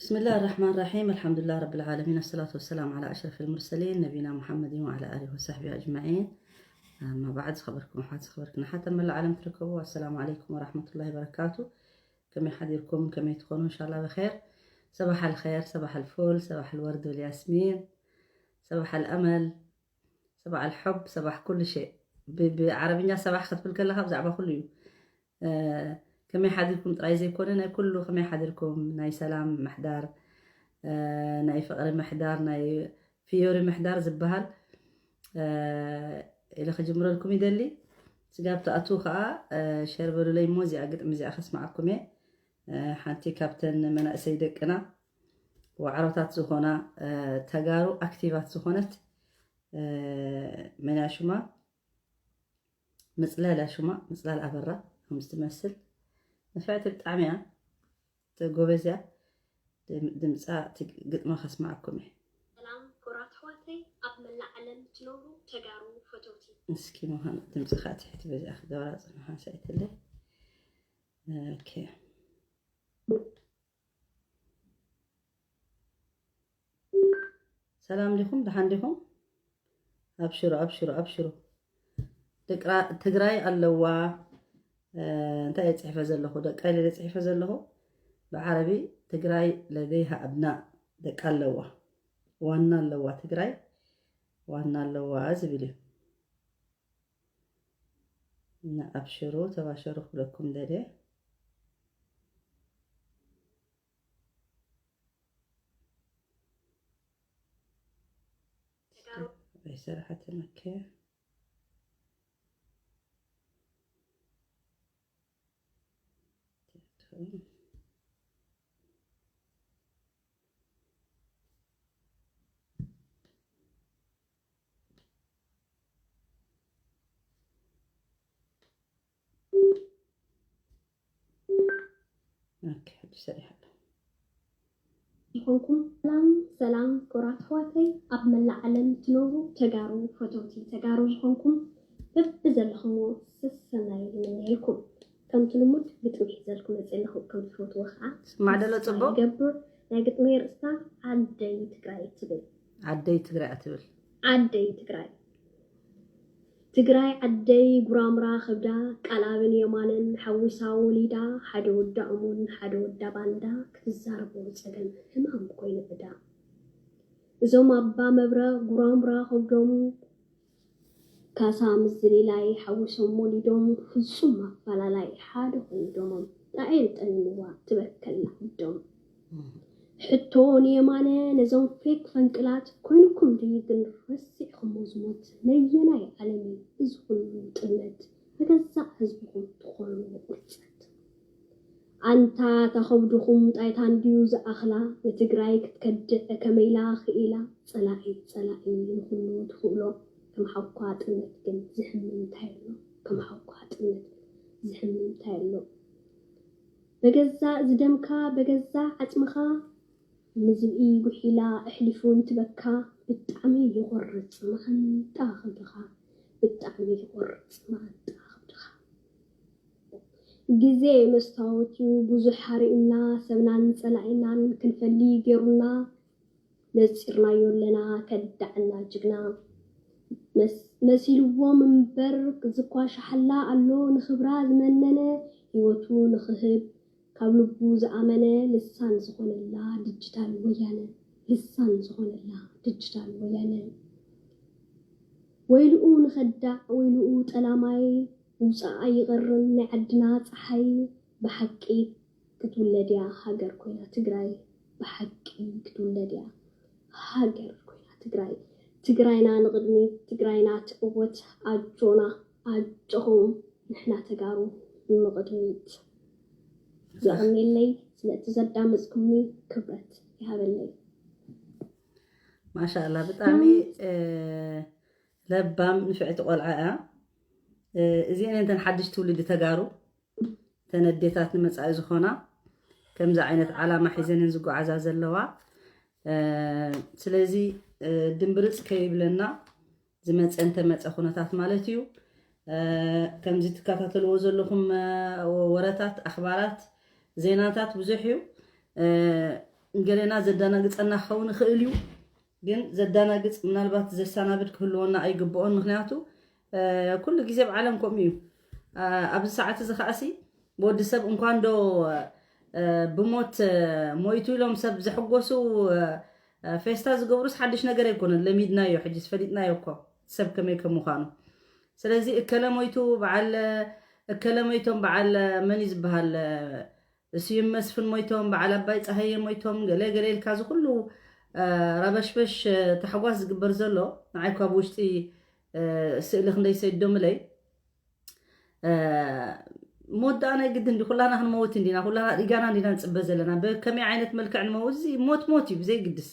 بسم الله الرحمن الرحيم. الحمد لله رب العالمين. الصلاة والسلام على أشرف المرسلين نبينا محمد وعلى آله وصحبه أجمعين. أما بعد، ዝኸበርኩም ኣሕዋት፣ ዝኸበርክን ኣሓት ኣብ መላእ ዓለም ትርከቡ፣ السلام عليكم ورحمة الله وبركاته. ከመይ ሓዲርኩም? ከመይ ትኾኑ? إن شاء الله بخير. صباح الخير، صباح الفل، صباح الورد والياسمين، صباح الأمل، صباح الحب، صباح كل شيء. ብ-፣ ብዓረብኛ ሰባሕ ክትብል ከለኻ ብዛዕባ ኩሉ እዩ። እ፣ ከመይ ሓዲርኩም ጥራይ ዘይኮነ፣ ናይ ኩሉ ከመይ ሓዲርኩም፣ ናይ ሰላም ምሕዳር፣ እ፣ ናይ ፍቕሪ ምሕዳር፣ ናይ ፍዮሪ ምሕዳር ዝበሃል፣ እ፣ ኢለ ክጅምረልኩም ይደሊ። ስጋብ ትኣትዉ ከኣ፣ እ፣ ሸር በሉለይ እሞ እዚኣ ግጥሚ እዚኣ ከስምዓኩም እየ። እ፣ ሓንቲ ካብተን መናእሰይ ደቅና ዋዕሮታት ዝኾና፣ እ፣ ተጋሩ ኣክቲቫት ዝኾነት፣ እ፣ መን እያ ሽማ? ምጽላል እያ ሽማ፣ ምጽላል ኣበራ ከም ዝትመስል። ንፍዕቲ ብጣዕሚ እያ፣ ጎበዝ እያ። ድም-፣ ድምጻ እቲ ግጥሚ ከስምዓኩም እየ። ሰላም ክቡራት ኣሕዋተይ ኣብ መላእ ዓለም ትነብሩ ተጋሩ ፈተውቲ። እስኪ ምዃን ድምጽኻ ትሕቲ በዚኣ ክገብራ ጽንሓ ሰኢትለይ። ኦኬ። ሰላም ዲኹም? ደሓን ዲኹም? ኣብሽሩ፣ ኣብሽሩ፣ ኣብሽሩ። ደቅራ-፣ ትግራይ ኣለዋ። እ፣ እንታይ እየ ጽሒፈ ዘለኹ? ደቃ ኢለ ጽሒፈ ዘለኹ። ብዓረቢ ትግራይ ለደይሃ ኣብና፣ ደቃ ኣለዋ። ዋና ኣለዋ ትግራይ፣ ዋና ኣለዋ ዝብል እዩ። እና ኣብሽሩ፣ ተባሸሩ ክብለኩም ደልየ። ኣይሰራሓትን። ኦኬ። ኦኬ፣ ሕጂ ሰሪሓ ኣለኹ። ይኾንኩም። ሰላም፣ ሰላም ክቡራት ኣሕዋተይ ኣብ መላእ ዓለም ትነብሩ ተጋሩ ፈተውቲ ተጋሩ ዝኾንኩም በብዘለኹምዎ ሰሰናዩ ይምነየልኩም። ከምቲ ልሙድ ግጥሚ ሒዘልኩም መፅእ ኣለኹ። ከም ትፈትዎ ከዓ ስማዕ ደሎ ተስፋ ጽቡቕ? ይገብር። ናይ ግጥሚ ርእስታ ዓደይ ትግራይ ትብል። ዓደይ ትግራይ ትብል። ዓደይ ትግራይ። ትግራይ ዓደይ ጉራምራ ከብዳ፣ ቃል ኣብን የማነን ሓዊሳ ወሊዳ፣ ሓደ ወዳ እሙን ሓደ ወዳ ባንዳ፣ ክትዛረቦ ጸገም ሕማም ኮይኑ ዕዳ። እዞም ኣባ መብረ ጉራምራ ከብዶም፣ ካሳ ምስ ዝሊላይ ሓዊሶም ወሊዶም፣ ፍጹም ኣፈላላይ ሓደ ኮይኑ ደሞም፣ ጣኤል ጠሚምዋ ትበከላ ዓዶም። ሕቶ ንየማነ ነዞም ፌክ ፈንቅላት፣ ኮይንኩም ድዩ ግን ረሲዕኹሞ ዝሞት? ነየናይ ዓለም እዩ እዚ ኩሉ ጥልመት? ንገዛእ ህዝብኹም ትኾኑ ቁርፀት። ኣንታ እታ ከብድኹም ጣይታ እንድዩ ዝኣኽላ፣ ንትግራይ ክትከድዕ ከመይላ ክኢላ? ጸላኢ ጸላኢ ንኹሉ ትኽእሎ፣ ከም ሓውኳ ጥልመት ግን ዝሕምም እንታይ ኣሎ? ከም ሓውኳ ጥልመት ግን ዝሕምም እንታይ ኣሎ? በገዛእ ዝደምካ በገዛእ ዓጽምኻ ንዝብኢ ጉሒላ ኣሕሊፉ እንትበካ ብጣዕሚ ይቖርጽ መኸንጣ ከብድኻ፣ ብጣዕሚ ይቖርጽ መኸንጣ ከብድኻ። ግዜ መስታወት እዩ ብዙሕ ሓሪኡና፣ ሰብናን ጸላኢናን ክንፈሊ ገይሩና፣ ነጺርናዮ ኣለና ከዳዕና ጅግና። መስ-፣ መሲልዎም እምበር ዝኳሻሓላ ኣሎ ንኽብራ ዝመነነ፣ ህይወቱ ንኽህብ ካብ ልቡ ዝኣመነ፣ ልሳን ዝኾነላ ድጅታል ወያነ፣ ልሳን ዝኾነላ ድጅታል ወያነ። ወይልኡ ንኸዳዕ ወይልኡ ጠላማይ፣ ውፃእ ኣይቐርም ናይ ዓድና ፀሓይ። ብሓቂ ክትውለድ እያ ሃገር ኮይና ትግራይ፣ ብሓቂ ክትውለድ እያ ሃገር ኮይና ትግራይ። ትግራይና ንቕድሚት፣ ትግራይና ትዕወት። ኣጆና ኣጆኹም ንሕና ተጋሩ ንቕድሚት። የቐንየለይ ስለቲ ዘዳመፅኩምኒ፣ ክብረት ይሃበለይ። ማሻኣላ፣ ብጣዕሚ፣ እ፣ ለባም ንፍዕቲ ቆልዓ እያ። እ፣ እዚአን እተን ሓድሽ ትውልዲ ተጋሩ፣ እተን ኣዴታት ንመጻኢ ዝኾና፣ ከምዚ ዓይነት ዓላማ ሒዘን እየን ዝጓዓዛ ዘለዋ። እ፣ ስለዚ፣ እ፣ ድምብርጽ ከይብለና፣ ዝመጸ እንተመጸ ኩነታት ማለት እዩ። እ፣ ከምዚ ትከታተልዎ ዘለኹም፣ እ፣ ወረታት፣ ኣኽባራት፣ ዜናታት ብዙሕ እዩ። እ፣ ገለና ዘዳናግጸና ክኸውን ይኽእል እዩ። ግን ዘዳናግጽ ምናልባት ዘሳናብድ ክህልወና ኣይግብኦን። ምክንያቱ ኩሉ ግዜ ኣብ ዓለም ከምኡ እዩ። ኣብዚ ሰዓት እዚ ከዓሲ ወዲ ሰብ እንኳን ዶ ብሞት ሞይቱ ኢሎም ሰብ ዝሕጎሱ ፌስታ ዝገብሩስ ሓድሽ ነገር ኣይኮነን። ለሚድናዮ፣ ሕጂ ዝፈሊጥናዮ እኮ ሰብ ከመይ ከም ምዃኑ። ስለዚ እከለ ሞይቱ በዓል እከለ ሞይቶም በዓል መን እዩ ዝበሃል፣ ስዩም መስፍን ሞይቶም፣ በዓል ኣባይ ፀሃየ ሞይቶም፣ ገለ ገለ ኢልካ እዚ ኩሉ ረበሽበሽ ታሕጓስ ዝግበር ዘሎ ንዓይ እኳ ብውሽጢ ስእሊ ክንደይ ሰዲዶምለይ። ሞት ደኣ ናይ ግድን እንዲ ኩላና ክንመውት እንዲና፣ ኩላና ሪጋና እንዲና ንፅበ ዘለና። ብከመይ ዓይነት መልክዕ ንመውት እዚ ሞት ሞት እዩ ብዘይግድስ።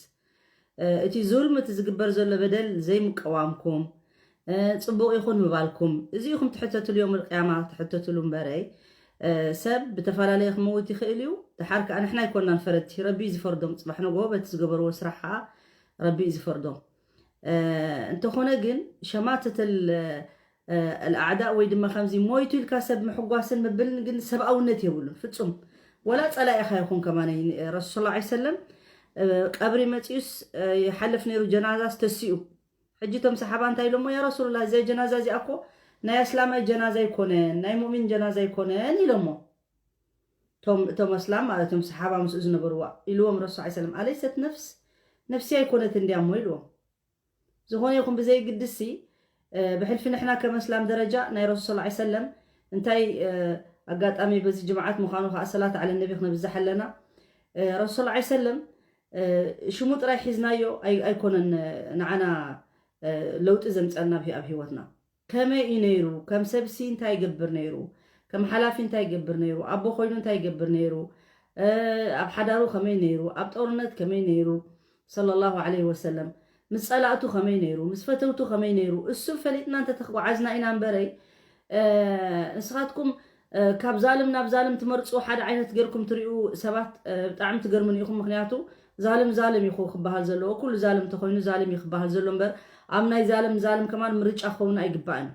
እቲ ዙልም እቲ ዝግበር ዘሎ በደል ዘይምቀዋምኩም፣ ፅቡቕ ይኹን ምባልኩም፣ እዚ ኢኹም ትሕተትሉ ዮም ቅያማ ትሕተትሉ እምበረይ። ሰብ ብተፈላለየ ክመውት ይኽእል እዩ። ድሓር ከዓ ንሕና ኣይኮናን ፈረድቲ፣ ረቢ እዩ ዝፈርዶም። ፅባሕ ነጎ በቲ ዝገበርዎ ስራሕ ከዓ ረቢ እዩ ዝፈርዶም። እንተኾነ ግን ሸማተተል ኣልኣዕዳእ ወይ ድማ ከምዚ ሞይቱ ኢልካ ሰብ ምሕጓስን ምብልን ግን ሰብኣውነት የብሉን ፍጹም። ወላ ጸላኢኻ ይኹን ከማን ረሱል ሰለላሁ ዐለይሂ ወሰለም ቀብሪ መጺኡስ ይሓልፍ ነይሩ፣ ጀናዛስ ተሲኡ። ሕጂ እቶም ሰሓባ እንታይ ኢሎሞ? ያ ረሱሉላህ፣ እዚ ጀናዛ እዚኣ እኮ ናይ ኣስላማይ ጀናዛ ኣይኮነን፣ ናይ ሙእሚን ጀናዛ ኣይኮነን ኢሎሞ። እቶም እቶም ኣስላም ማለት እዮም ሰሓባ ምስኡ ዝነበርዋ ኢልዎም ረሱል ሰለላሁ ዐለይሂ ወሰለም፣ ኣለይሰት ነፍስ ነፍሲ ኣይኮነትን ድያ እሞ ኢልዎም። ዝኾነ ይኹን ብዘይግድሲ ብሕልፊ ንሕና ከም ኣስላም ደረጃ ናይ ረሱል ሰለላሁ ዐለይሂ ወሰለም እንታይ ኣጋጣሚ በዚ ጅምዓት ምዃኑ ከዓ ሰላት ዓለ ነቢ ክነብዝሕ ኣለና። ረሱል ሰለላሁ ዐለይሂ ወሰለም ሽሙ ጥራይ ሒዝናዮ ኣይኮነን ንዓና ለውጢ ዘምፀልና ኣብ ህይወትና። ከመይ እዩ ነይሩ? ከም ሰብሲ እንታይ ይገብር ነይሩ? ከም ሓላፊ እንታይ ይገብር ነይሩ? ኣቦ ኮይኑ እንታይ ይገብር ነይሩ? ኣብ ሓዳሩ ከመይ ነይሩ? ኣብ ጦርነት ከመይ ነይሩ? ሰለላሁ ዐለይሂ ወሰለም ምስ ጸላእቱ ከመይ ነይሩ? ምስ ፈተውቱ ከመይ ነይሩ? እሱ ፈሊጥና እንተተጓዓዝና ኢና እምበረይ፣ ንስኻትኩም ካብ ዛልም ናብ ዛልም ትመርፁ ሓደ ዓይነት ጌርኩም ትሪኡ ሰባት ብጣዕሚ ትገርሙን ኢኹም። ምክንያቱ ዛልም ዛልም እዩ ክበሃል ዘለዎ። ኩሉ ዛልም እንተኮይኑ ዛልም እዩ ክበሃል ዘሎ እምበር ኣብ ናይ ዛልም ዛልም ከማን ምርጫ ክኸውን ኣይግባእን።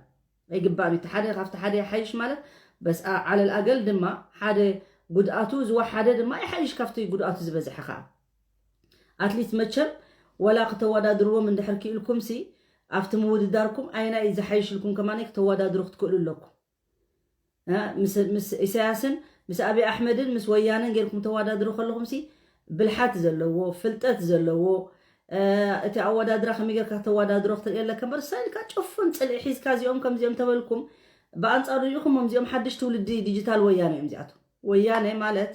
ኣይግባእን እዩ። እቲ ሓደ ካብቲ ሓደ ይሓይሽ ማለት በስ ዓለል ኣገል ድማ ሓደ ጉድኣቱ ዝወሓደ ድማ ይሓይሽ ካብቲ ጉድኣቱ ዝበዝሐ ከዓ። ኣትሊት መቸም ወላ ክተወዳድርዎም እንድሕር ክኢልኩም ሲ ኣብቲ ምውድዳርኩም ኣይና እዩ ዝሓይሽልኩም ከማን ክተወዳድሩ ክትክእሉ ኣለኩም። ምስ ኢሳያስን ምስ ኣብይ ኣሕመድን ምስ ወያነን ጌርኩም ተወዳድሩ ከለኹም ሲ ብልሓት ዘለዎ ፍልጠት ዘለዎ እቲ ኣወዳድራ ከመይ ጌርካ ከተወዳድሮ ክትርኢ ኣለካ እምበር ሳይልካ ጭፉን ፅልኢ ሒዝካ እዚኦም ከምዚኦም ተበልኩም ብኣንፃሩ ሪኢኹሞም እዚኦም ሓድሽ ትውልዲ ዲጂታል ወያነ እዮም እዚኣቶም። ወያነ ማለት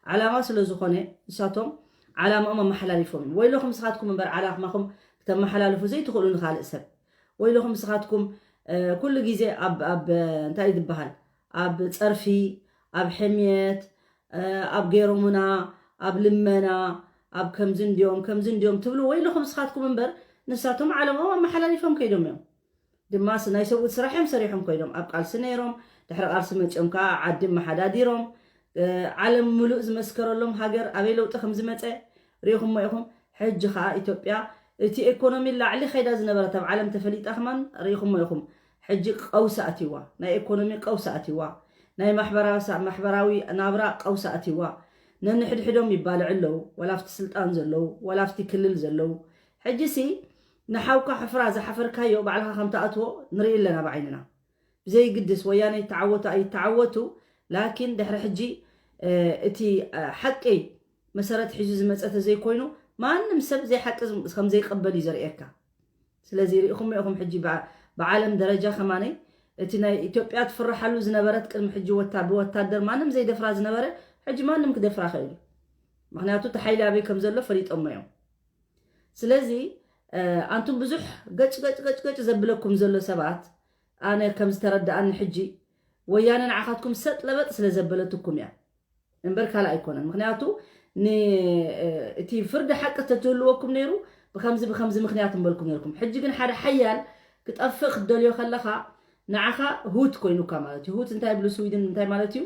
ዓላማ ስለ ዝኾነ ንሳቶም ዓላማኦም ኣመሓላሊፎም እዮም። ወይለኹም ንስኻትኩም እምበር ዓላማኹም ክተመሓላልፉ ዘይትኽእሉ ንኻልእ ሰብ። ወይለኹም ንስኻትኩም ኩሉ ግዜ ኣብ እንታይ ዝበሃል ኣብ ፀርፊ ኣብ ሕምየት ኣብ ገይሮምና ኣብ ልመና ኣብ ከምዚ እንዲዮም ከምዚ እንዲዮም ትብሉ ወይለኹም ንስኻትኩም እምበር ንሳቶም ዓለምኦም ኣመሓላሊፎም ከይዶም እዮም። ድማ ናይ ሰብኡት ስራሕ እዮም ሰሪሖም ኮይዶም ኣብ ቃልሲ ነይሮም ድሕሪ ቃልሲ መፂኦም ከዓ ዓዲ ኣመሓዳዲሮም ዓለም ሙሉእ ዝመስከረሎም ሃገር ኣበይ ለውጢ ከም ዝመፀ ሪኢኹሞ ኢኹም። ሕጂ ከዓ ኢትዮጵያ እቲ ኤኮኖሚ ላዕሊ ከይዳ ዝነበረት ኣብ ዓለም ተፈሊጣ ከማን ሪኢኹሞ ኢኹም። ሕጂ ቀውሲ ኣትይዋ፣ ናይ ኤኮኖሚ ቀውሲ ኣትይዋ፣ ናይ ማሕበራዊ ናብራ ቀውሲ ኣትይዋ። ነንሕድሕዶም ይባልዑ ኣለዉ፣ ወላ ኣብቲ ስልጣን ዘለዉ ወላ ኣብቲ ክልል ዘለዉ። ሕጂ ሲ ንሓውካ ሕፍራ ዝሓፈርካዮ ባዕልኻ ከም ትኣትዎ ንርኢ ኣለና ብዓይንና። ብዘይግድስ ወያነ ይተዓወቱ ኣይተዓወቱ ላኪን ድሕሪ ሕጂ እቲ ሓቂ መሰረት ሒዙ ዝመፀ ተዘይኮይኑ ማንም ሰብ ዘይሓቂ ከም ዘይቀበል እዩ ዘርእየካ። ስለዚ ሪኢኹም ኢኹም ሕጂ ብዓለም ደረጃ ከማነይ እቲ ናይ ኢትዮጵያ ትፍርሓሉ ዝነበረት ቅድሚ ሕጂ ብወታደር ማንም ዘይደፍራ ዝነበረ ሕጂ ማንም ክደፍራ ኽእል እዩ። ምክንያቱ እቲ ሓይሊ ኣበይ ከም ዘሎ ፈሊጦሞ እዮም። ስለዚ ኣንቱም ብዙሕ ገጭ ገጭ ገጭ ገጭ ዘብለኩም ዘሎ ሰባት ኣነ ከም ዝተረዳኣኒ ሕጂ ወያነ ንዓኻትኩም ሰጥ ለበጥ ስለ ዘበለትኩም እያ እምበር ካልእ ኣይኮነን። ምክንያቱ እቲ ፍርዲ ሓቂ ተትህልወኩም ነይሩ ብከምዚ ብከምዚ ምክንያት እምበልኩም ነርኩም። ሕጂ ግን ሓደ ሓያል ክጠፍእ ክትደልዮ ከለካ ንዓኻ ሁት ኮይኑካ ማለት እዩ። ሁት እንታይ ብሉ ስዊድን እንታይ ማለት እዩ?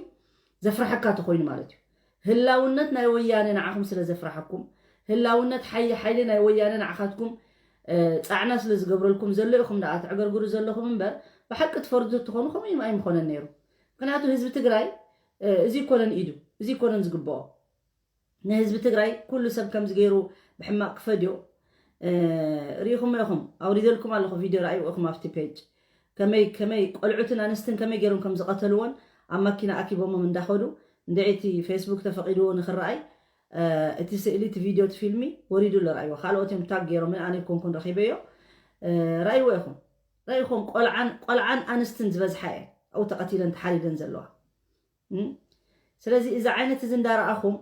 ዘፍርሐካ ተኮይኑ ማለት እዩ። ህላውነት ናይ ወያነ ንዓኹም ስለ ዘፍርሐኩም ህላውነት ሓይ ሓይሊ ናይ ወያነ ንዓኻትኩም ፃዕና ስለ ዝገብረልኩም ዘሎ ኢኹም ደኣ ትዕገርግሩ ዘለኹም እምበር ብሓቂ ትፈርዱ ትኾኑ ከምኡ ኣይምኾነን ነይሩ። ምክንያቱ ህዝቢ ትግራይ እዚ ይኮነን ኢዱ እዚ ይኮነን ዝግብኦ። ንህዝቢ ትግራይ ኩሉ ሰብ ከምዚ ገይሩ ብሕማቕ ክፈድዮ ርኢኹም ኢኹም። ኣውሪደልኩም ኣለኹ ቪድዮ፣ ረኣይዎ ኢኹም ኣብቲ ፔጅ። ከመይ ከመይ ቆልዑትን ኣንስትን ከመይ ገይሮም ከም ዝቐተልዎን ኣብ ማኪና ኣኪቦሞም እንዳኸዱ እንድዒ እቲ ፌስቡክ ተፈቒድዎ ንኽረኣይ እቲ ስእሊ፣ እቲ ቪድዮ፣ እቲ ፊልሚ ወሪዱ ኣሎ። ረኣይዎ። ካልኦት እዮም ታግ ገይሮም፣ ኣነ ኣይኮንኩን ረኺበዮ። ረኣይዎ ኢኹም። ረኢኹም። ቆልዓን ኣንስትን ዝበዝሓ እየን ኣብኡ ተቐቲለን ተሓሪደን ዘለዋ። ስለዚ እዚ ዓይነት እዚ እንዳረኣኹም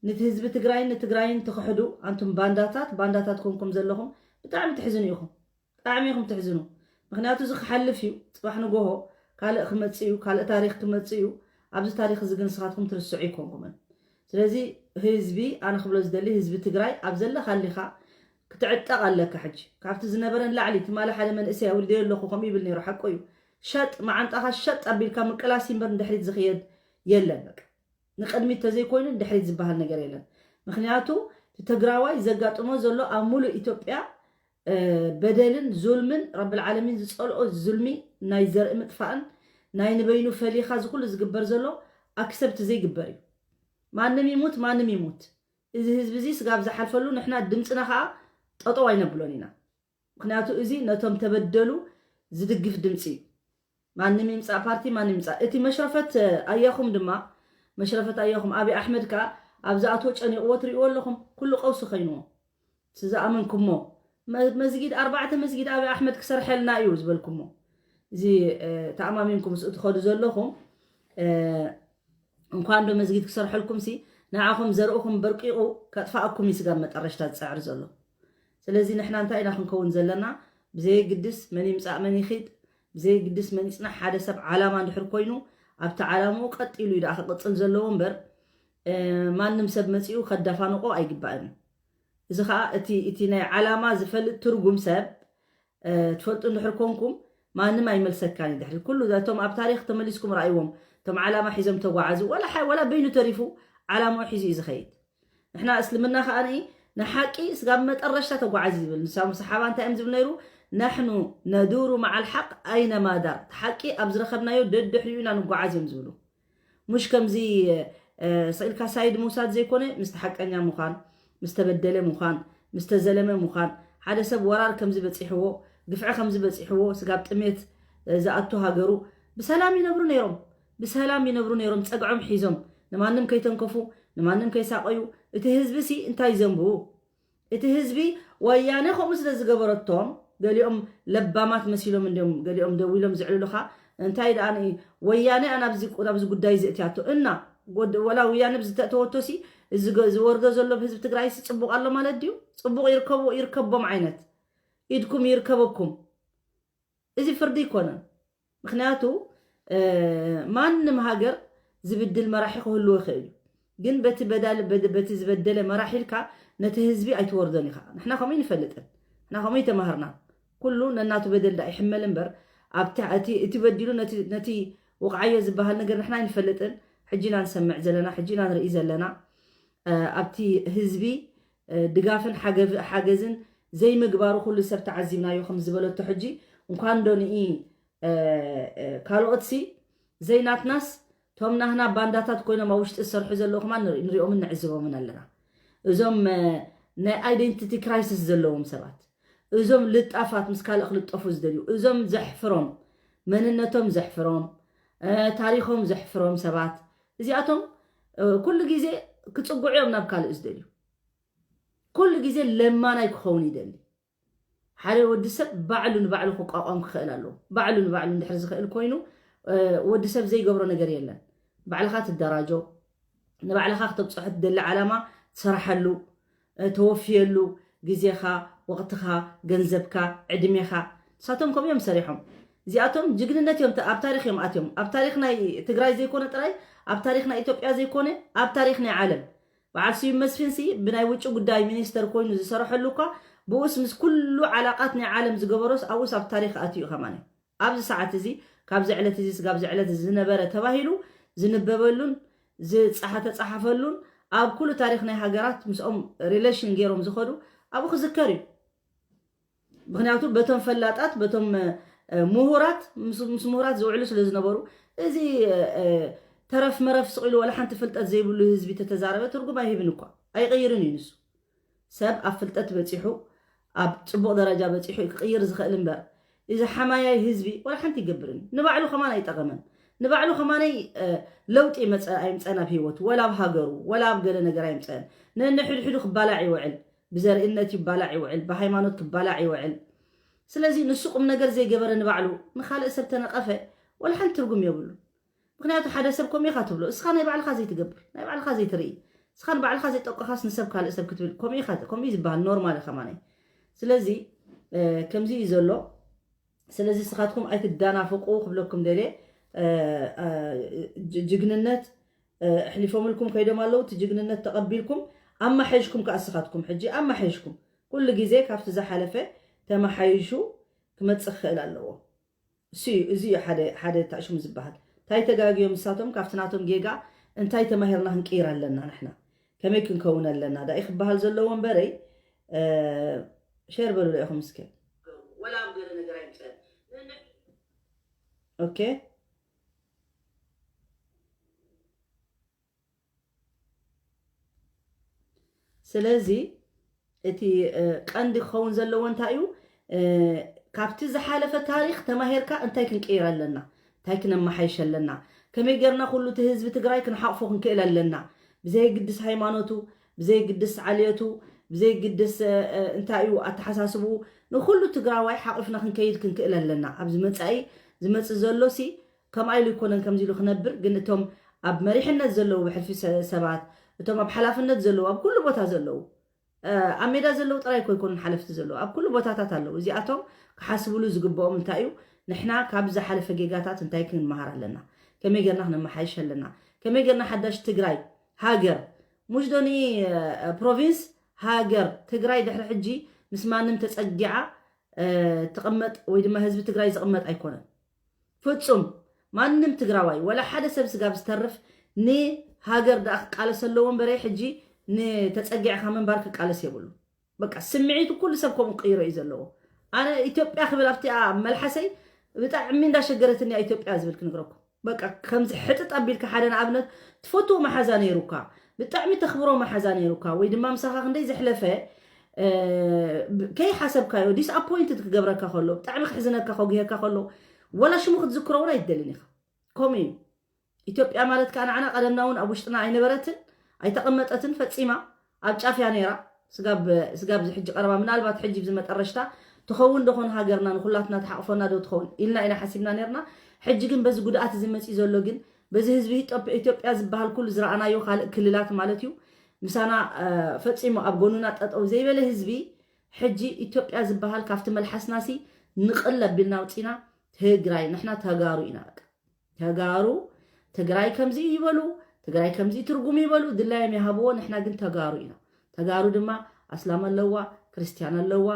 ነቲ ህዝቢ ትግራይን ንትግራይን ትኽሕዱ ኣንቱም ባንዳታት፣ ባንዳታት ኮንኩም ዘለኹም ብጣዕሚ ትሕዝኑ ኢኹም። ብጣዕሚ ኢኹም ትሕዝኑ። ምኽንያቱ እዚ ክሓልፍ እዩ። ፅባሕ ንጎሆ ካልእ ክመፅእ እዩ፣ ካልእ ታሪኽ ክመፅእ እዩ። ኣብዚ ታሪኽ እዚ ግን ንስኻትኩም ትርስዑ ኣይኮንኩምን። ስለዚ ህዝቢ፣ ኣነ ክብሎ ዝደሊ ህዝቢ ትግራይ ኣብ ዘለኻሊኻ ክትዕጠቕ ኣለካ። ሕጂ ካብቲ ዝነበረ ንላዕሊ፣ ትማሊ ሓደ መንእሰይ ኣውሪደዮ ኣለኹ ከምኡ ይብል ነይሩ፣ ሓቁ እዩ። ሸጥ መዓንጣኻ ሸጥ ኣቢልካ ምቅላስ እምበር ንድሕሪት ዝኽየድ የለን። በቃ ንቅድሚት ተዘይኮይኑ ንድሕሪት ዝበሃል ነገር የለን። ምክንያቱ እቲ ትግራዋይ ዘጋጥሞ ዘሎ ኣብ ሙሉእ ኢትዮጵያ በደልን ዙልምን፣ ረብል ዓለሚን ዝፀልኦ ዙልሚ፣ ናይ ዘርኢ ምጥፋእን ናይ ንበይኑ ፈሊኻ ዝኩሉ ዝግበር ዘሎ ኣክሰብት ዘይግበር እዩ። ማንም ይሙት ማንም ይሙት፣ እዚ ህዝቢ እዚ ስጋብ ዝሓልፈሉ ንሕና ድምፅና ከዓ ጠጠው ኣይነብሎን ኢና። ምክንያቱ እዚ ነቶም ተበደሉ ዝድግፍ ድምፂ እዩ። ማንም ይምፃእ ፓርቲ፣ ማንም ይምፃእ። እቲ መሽረፈት ኣያኹም ድማ፣ መሽረፈት ኣያኹም ኣብይ ኣሕመድ ከዓ ኣብ ዝኣትዎ ጨኒቕዎ ትሪእዎ ኣለኹም። ኩሉ ቀውሲ ኮይንዎ። ዝኣመንኩሞ መስጊድ፣ ኣርባዕተ መስጊድ ኣብይ ኣሕመድ ክሰርሐልና እዩ ዝበልኩሞ፣ እዚ ተኣማሚንኩም ምስኡ ትኸዱ ዘለኹም፣ እንኳን ዶ መስጊድ ክሰርሐልኩም ሲ ንዓኹም ዘርእኹም በርቂቑ ከጥፋኣኩም እዩ ስጋብ መጠረሽታ ዝፅዕር ዘሎ። ስለዚ ንሕና እንታይ ኢና ክንከውን ዘለና? ብዘየግድስ መን ይምፃእ መን ይኺድ፣ ብዘየግድስ መን ይፅናሕ፣ ሓደ ሰብ ዓላማ እንድሕር ኮይኑ ኣብቲ ዓላምኡ ቀጥ ኢሉ እዩ ደኣ ክቕፅል ዘለዎ እምበር ማንም ሰብ መፂኡ ከዳፋንቆ ኣይግባእን እዩ። እዚ ከዓ እቲ ናይ ዓላማ ዝፈልጥ ትርጉም ሰብ ትፈልጡ እንድሕር ኮንኩም ማንም ኣይመልሰካን እዩ። ድሕሪ ኩሉ እቶም ኣብ ታሪኽ ተመሊስኩም ረኣይዎም፣ እቶም ዓላማ ሒዞም ተጓዓዙ፣ ወላ በይኑ ተሪፉ ዓላማኡ ሒዙ እዩ ዝኸይድ። ንሕና እስልምና ከዓ ንሓቂ ስጋብ መጠረሽታ ተጓዓዝ ዝብል ንሳሙ ሰሓባ እንታይ እዮም ዝብል ነይሩ? ናሕኑ ነዱሩ መዓል ሓቅ ኣይነማዳር፣ ሓቂ ኣብ ዝረኸብናዮ ደድሕሪኡ ኢና ንጓዓዝ እዮም ዝብሉ። ሙሽ ከምዚ ስኢልካ ሳይድ ምውሳድ ዘይኮነ ምስቲ ሓቀኛ ምዃን፣ ምስ ተበደለ ምዃን፣ ምስ ተዘለመ ምዃን። ሓደ ሰብ ወራር ከምዚ በፂሕዎ፣ ግፍዒ ከምዚ በፂሕዎ፣ ስጋብ ጥሜት ዝኣቱ ሃገሩ ብሰላም ይነብሩ ነይሮም። ብሰላም ይነብሩ ነይሮም ፀግዖም ሒዞም፣ ንማንም ከይተንከፉ፣ ንማንም ከይሳቐዩ። እቲ ህዝቢ ሲ እንታይ ዘንቡ? እቲ ህዝቢ ወያነ ከምኡ ስለ ዝገበረቶም ገሊኦም ለባማት መሲሎም እንዲም ገሊኦም ደው ኢሎም ዝዕልሉኻ። እንታይ ደኣ ወያነ ኣናብዚ ናብዚ ጉዳይ ዝእትያቶ እና ወላ ወያነ ብዝተእተወቶ ሲ ዝወርዶ ዘሎ ብህዝቢ ትግራይ ሲ ፅቡቕ ኣሎ ማለት ድዩ? ፅቡቕ ይርከቦ ይርከቦም ዓይነት ኢድኩም ይርከበኩም። እዚ ፍርዲ ኣይኮነን። ምክንያቱ ማንም ሃገር ዝብድል መራሒ ክህልዎ ይኽእል እዩ። ግን በቲ ዝበደለ መራሒ ኢልካ ነቲ ህዝቢ ኣይትወርዶን ኢኻ። ንሕና ከምኡ ይንፈልጥን ንሕና ከምኡ ይተማህርና። ኩሉ ነናቱ በደል ዳ ይሕመል እምበር እቲ በዲሉ ነቲ ወቕዓዮ ዝበሃል ነገር ንሕና ኣይንፈልጥን። ሕጂ ኢና ንሰምዕ ዘለና፣ ሕጂ ኢና ንርኢ ዘለና። ኣብቲ ህዝቢ ድጋፍን ሓገዝን ዘይምግባሩ ኩሉ ሰብ ተዓዚብናዮ ከም ዝበለቶ ሕጂ እንኳን ዶ ንኢ ካልኦት ሲ ዘይናትናስ ቶም ናህና ባንዳታት ኮይኖም ኣብ ውሽጢ ዝሰርሑ ዘለዉ ከማን ንሪኦምን ንዕዝቦምን ኣለና። እዞም ናይ ኣይደንቲቲ ክራይሲስ ዘለዎም ሰባት፣ እዞም ልጣፋት ምስ ካልእ ክልጠፉ ዝደልዩ፣ እዞም ዘሕፍሮም፣ መንነቶም ዘሕፍሮም፣ ታሪኾም ዘሕፍሮም ሰባት እዚኣቶም ኩሉ ግዜ ክፅጉዑ እዮም ናብ ካልእ ዝደልዩ። ኩሉ ግዜ ለማናይ ክኸውን ይደሊ። ሓደ ወዲ ሰብ ባዕሉ ንባዕሉ ክቋቋም ክኽእል ኣለዎ። ባዕሉ ንባዕሉ እንድሕር ዝኽእል ኮይኑ ወዲ ሰብ ዘይገብሮ ነገር የለን። ባዕልኻ ትደራጆ፣ ንባዕልኻ ክተብፅሖ ትደሊ ዓላማ ትሰርሓሉ፣ ተወፍየሉ፣ ግዜኻ፣ ወቕትኻ፣ ገንዘብካ፣ ዕድሜኻ። ንሳቶም ከምኡ እዮም ሰሪሖም። እዚኣቶም ጅግንነት እዮም ኣብ ታሪኽ እዮም ኣትዮም። ኣብ ታሪኽ ናይ ትግራይ ዘይኮነ ጥራይ፣ ኣብ ታሪኽ ናይ ኢትዮጵያ ዘይኮነ፣ ኣብ ታሪኽ ናይ ዓለም በዓል ስዩም መስፍን ሲ ብናይ ውጭ ጉዳይ ሚኒስተር ኮይኑ ዝሰርሐሉ እኳ ብኡስ ምስ ኩሉ ዓላቃት ናይ ዓለም ዝገበሮስ ኣብኡስ ኣብ ታሪክ ኣትዩ ከማን ኣብዚ ሰዓት እዚ ካብዚ ዕለት እዚ ስጋብ እዚ ዕለት እዚ ዝነበረ ተባሂሉ ዝንበበሉን ዝተፃሓፈሉን ኣብ ኩሉ ታሪክ ናይ ሃገራት ምስኦም ሪሌሽን ገይሮም ዝኸዱ ኣብኡ ክዝከር እዩ። ምክንያቱ በቶም ፈላጣት በቶም ምሁራት ምስ ምሁራት ዝውዕሉ ስለ ዝነበሩ እዚ ተረፍ መረፍ ስቕ ኢሉ ዋላ ሓንቲ ፍልጠት ዘይብሉ ህዝቢ ተተዛረበ ትርጉም ኣይህብን እኳ፣ ኣይቕይርን እዩ ንሱ። ሰብ ኣብ ፍልጠት በጺሑ፣ ኣብ ጽቡቕ ደረጃ በጺሑ እዩ ክቕይር ዝኽእል እምበር፣ እዚ ሓማያይ ህዝቢ ዋላ ሓንቲ ይገብርን። ንባዕሉ ከማን ኣይጠቐመን። ንባዕሉ ከማነይ፣ እ፣ ለውጢ ይመጸ ኣይምጸን ኣብ ህይወቱ፣ ወላ ኣብ ሃገሩ፣ ወላ ኣብ ገለ ነገር ኣይምጸን። ነንሕድሕዱ ክባላዕ ይውዕል፣ ብዘርእነት ይባላዕ ይውዕል፣ ብሃይማኖት ክባላዕ ይውዕል። ስለዚ ንሱ ቁም ነገር ዘይገበረ ንባዕሉ ንኻልእ ሰብ ተነቐፈ፣ ዋላ ሓንቲ ትርጉም የብሉ። ምክንያቱ ሓደ ሰብ ከምኡ ኢኻ ትብሎ፣ እስኻ ናይ ባዕልኻ ዘይትገብር፣ ናይ ባዕልኻ ዘይትርኢ፣ እስኻ ንባዕልኻ ዘይጠቆኻስ ንሰብ ካልእ ሰብ ክትብል፣ ከምኡ ኢኻ፣ ከምኡ እዩ ዝበሃል፣ ኖርማል እዩ ከማነይ። ስለዚ፣ እ፣ ከምዚ እዩ ዘሎ። ስለዚ እስኻትኩም ኣይትዳናፍቁ ክብለኩም ደልየ። እ፣ እ፣ ጅ-፣ ጅግንነት፣ እ፣ ኣሕሊፎምልኩም ከይዶም ኣለዉ። እቲ ጅግንነት ተቐቢልኩም ኣመሓይሽኩም ከኣ እስኻትኩም ሕጂ ኣመሓይሽኩም። ኩሉ ግዜ ካብቲ ዝሓለፈ ተመሓይሹ ክመጽእ ክኽእል ኣለዎ። እሱ እዩ፣ እዚ እዩ ሓደ፣ ሓደ ታሽሙ ዝበሃል። እንታይ ተጋግዮም ንሳቶም ካብቲ ናቶም ጌጋ እንታይ ተማሂርና ክንቅይር ኣለና ንሕና? ከመይ ክንከውን ኣለና? ዳኢ ክበሃል ዘለዎ እምበረይ፣ እ፣ ሼር በሉላ ኢኹም እስከ። ወላ ኣብ ገለ ነገር ኣይምጸን። ኦኬ። ስለዚ እቲ፣ እ፣ ቀንዲ ክኸውን ዘለዎ እንታይ እዩ? እ፣ ካብቲ ዝሓለፈ ታሪኽ ተማሂርካ እንታይ ክንቅይር ኣለና? እንታይ ክነመሓይሽ ኣለና? ከመይ ጌርና ኩሉ እቲ ህዝቢ ትግራይ ክንሓቕፎ ክንክእል ኣለና? ብዘይግድስ ሃይማኖቱ፣ ብዘይግድስ ዓልየቱ፣ ብዘይግድስ፣ እ፣ እ፣ እንታይ እዩ ኣተሓሳስብኡ፣ ንኹሉ ትግራዋይ ሓቒፍና ክንከይድ ክንክእል ኣለና። ኣብ ዝመጻኢ ዝመጽእ ዘሎሲ ከምኣ ኢሉ ኣይኮነን ከምዚ ኢሉ ክነብር፣ ግን እቶም ኣብ መሪሕነት ዘለዉ ብሕልፊ ሰ-፣ ሰባት፣ እቶም ኣብ ሓላፍነት ዘለዉ፣ ኣብ ኩሉ ቦታ ዘለዉ፣ እ፣ ኣብ ሜዳ ዘለዉ ጥራይ እኮ ኣይኮኑን ሓለፍቲ ዘለዉ፣ ኣብ ኩሉ ቦታታት ኣለዉ። እዚኣቶም ክሓስብሉ ዝግብኦም እንታይ እዩ? ንሕና ካብ ዝሓለፈ ጌጋታት እንታይ ክንመሃር ኣለና? ከመይ ጌርና ክነመሓይሽ ኣለና? ከመይ ጌርና ሓዳሽ ትግራይ ሃገር፣ ሙሽ ዶኒ፣ እ፣ ፕሮቪንስ ሃገር ትግራይ ድሕሪ ሕጂ ምስ ማንም ተጸጊዓ፣ እ፣ ትቕመጥ ወይ ድማ ህዝቢ ትግራይ ዝቕመጥ ኣይኮነን። ፍጹም ማንም ትግራዋይ ወላ ሓደ ሰብ ስጋብ ዝተርፍ ንሃገር ደኣ ክቃለስ ኣለዎ እምበረይ ሕጂ ንተጸጊዕካ ምንባር ክቃለስ የብሉ። በቃ ስምዒቱ ኩሉ ሰብ ከምኡ ክቅይሮ እዩ ዘለዎ። ኣነ ኢትዮጵያ ክብል ኣብቲ ኣብ መልሓሰይ ብጣዕሚ እንዳሸገረትኒ እያ ኢትዮጵያ ዝብል ክነግረኩም። በቃ ከምዚ ሕጥጥ ኣቢልካ ሓደ ንኣብነት ትፈትዎ መሓዛ ነይሩካ፣ ብጣዕሚ ተኽብሮ መሓዛ ነይሩካ፣ ወይ ድማ ምሳኻ ክንደይ ዘሕለፈ፣ እ፣ ብ-፣ ከይሓሰብካዮ ዲስኣፖይንትድ ክገብረካ ከሎ፣ ብጣዕሚ ክሕዝነካ ከጉህየካ ከሎ፣ ወላ ሽሙ ክትዝክሮ እውን ኣይትደልን ኢኻ። ከምኡ እዩ። ኢትዮጵያ ማለት ከኣ ንዓና ቀደምና እውን ኣብ ውሽጥና ኣይነበረትን፣ ኣይተቐመጠትን፣ ፈጺማ ኣብ ጫፍ እያ ነይራ። ስጋብ፣ ስጋብ እዚ ሕጂ ቀረባ፣ ምናልባት ሕጂ ብዚ መጠረሽታ ትኸውን ዶ ኾን ሃገርና ንኹላትና ትሓቕፎና ዶ ትኸውን ኢልና ኢና ሓሲብና ነይርና። ሕጂ ግን በዚ ጉድኣት እዚ መጺኡ ዘሎ ግን፣ በዚ ህዝቢ ኢትዮጵ-፣ ኢትዮጵያ ዝበሃል ኩሉ ዝረኣናዮ ካልእ ክልላት ማለት እዩ፣ ምሳና፣ እ፣ ፈጺሙ ኣብ ጎኑና ጠጠው ዘይበለ ህዝቢ፣ ሕጂ ኢትዮጵያ ዝበሃል ካብቲ መልሓስናሲ ንቕል ኣቢልና ኣውጺና፣ ትግራይ፣ ንሕና ተጋሩ ኢና በቃ። ተጋሩ ትግራይ ከምዚ ይበሉ፣ ትግራይ ከምዚ ትርጉም ይበሉ፣ ድላዮም ይሃብዎ፣ ንሕና ግን ተጋሩ ኢና። ተጋሩ ድማ ኣስላም ኣለዋ፣ ክርስትያን ኣለዋ፣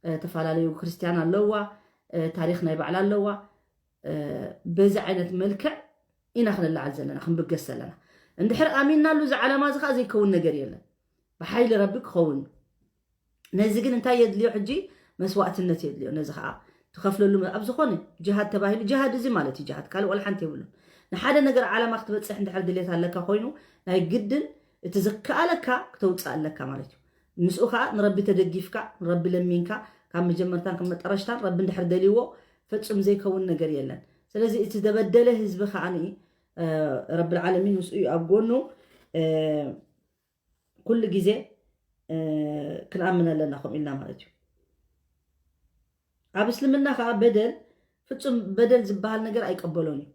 እ፣ ተፈላለዩ ክርስትያን ኣለዋ፣ እ፣ ታሪኽ ናይ ባዕላ ኣለዋ። እ፣ በዚ ዓይነት መልክዕ ኢና ክንለዓል ዘለና፣ ክንብገስ ዘለና። እንድሕር ኣሚንናሉ እዚ ዓላማ እዚ ኸዓ ዘይከውን ነገር የለን። ብሓይሊ ረቢ ክኸውን እዩ። ነዚ ግን እንታይ የድልዮ? ሕጂ መስዋእትነት የድልዮ። ነዚ ኸዓ ትኸፍለሉ መ-፣ ኣብ ዝኾነ ጅሃድ ተባሂሉ፣ ጅሃድ እዚ ማለት እዩ፣ ጅሃድ ካልእ ዋላ ሓንቲ የብሉን። ንሓደ ነገር ዓላማ ክትበጽሕ እንድሕር ድሌት ኣለካ ኮይኑ፣ ናይ ግድን እቲ ዝከኣለካ ክተውፅእ ኣለካ ማለት እዩ። ምስኡ ኸዓ ንረቢ ተደጊፍካ፣ ንረቢ ለሚንካ፣ ካብ መጀመርታን ካብ መጠረሽታን ረቢ እንድሕር ደልይዎ ፍጹም ዘይከውን ነገር የለን። ስለዚ እቲ ተበደለ ህዝቢ ኸዓ እ፣ ረብል ዓለሚን ምስኡ እዩ ኣብ ጎኑ፣ እ፣ ኩሉ ግዜ፣ እ፣ ክንኣምን ኣለና ከምኡ ኢልና ማለት እዩ። ኣብ እስልምና ኸዓ በደል፣ ፍጹም በደል ዝበሃል ነገር ኣይቀበሎን እዩ።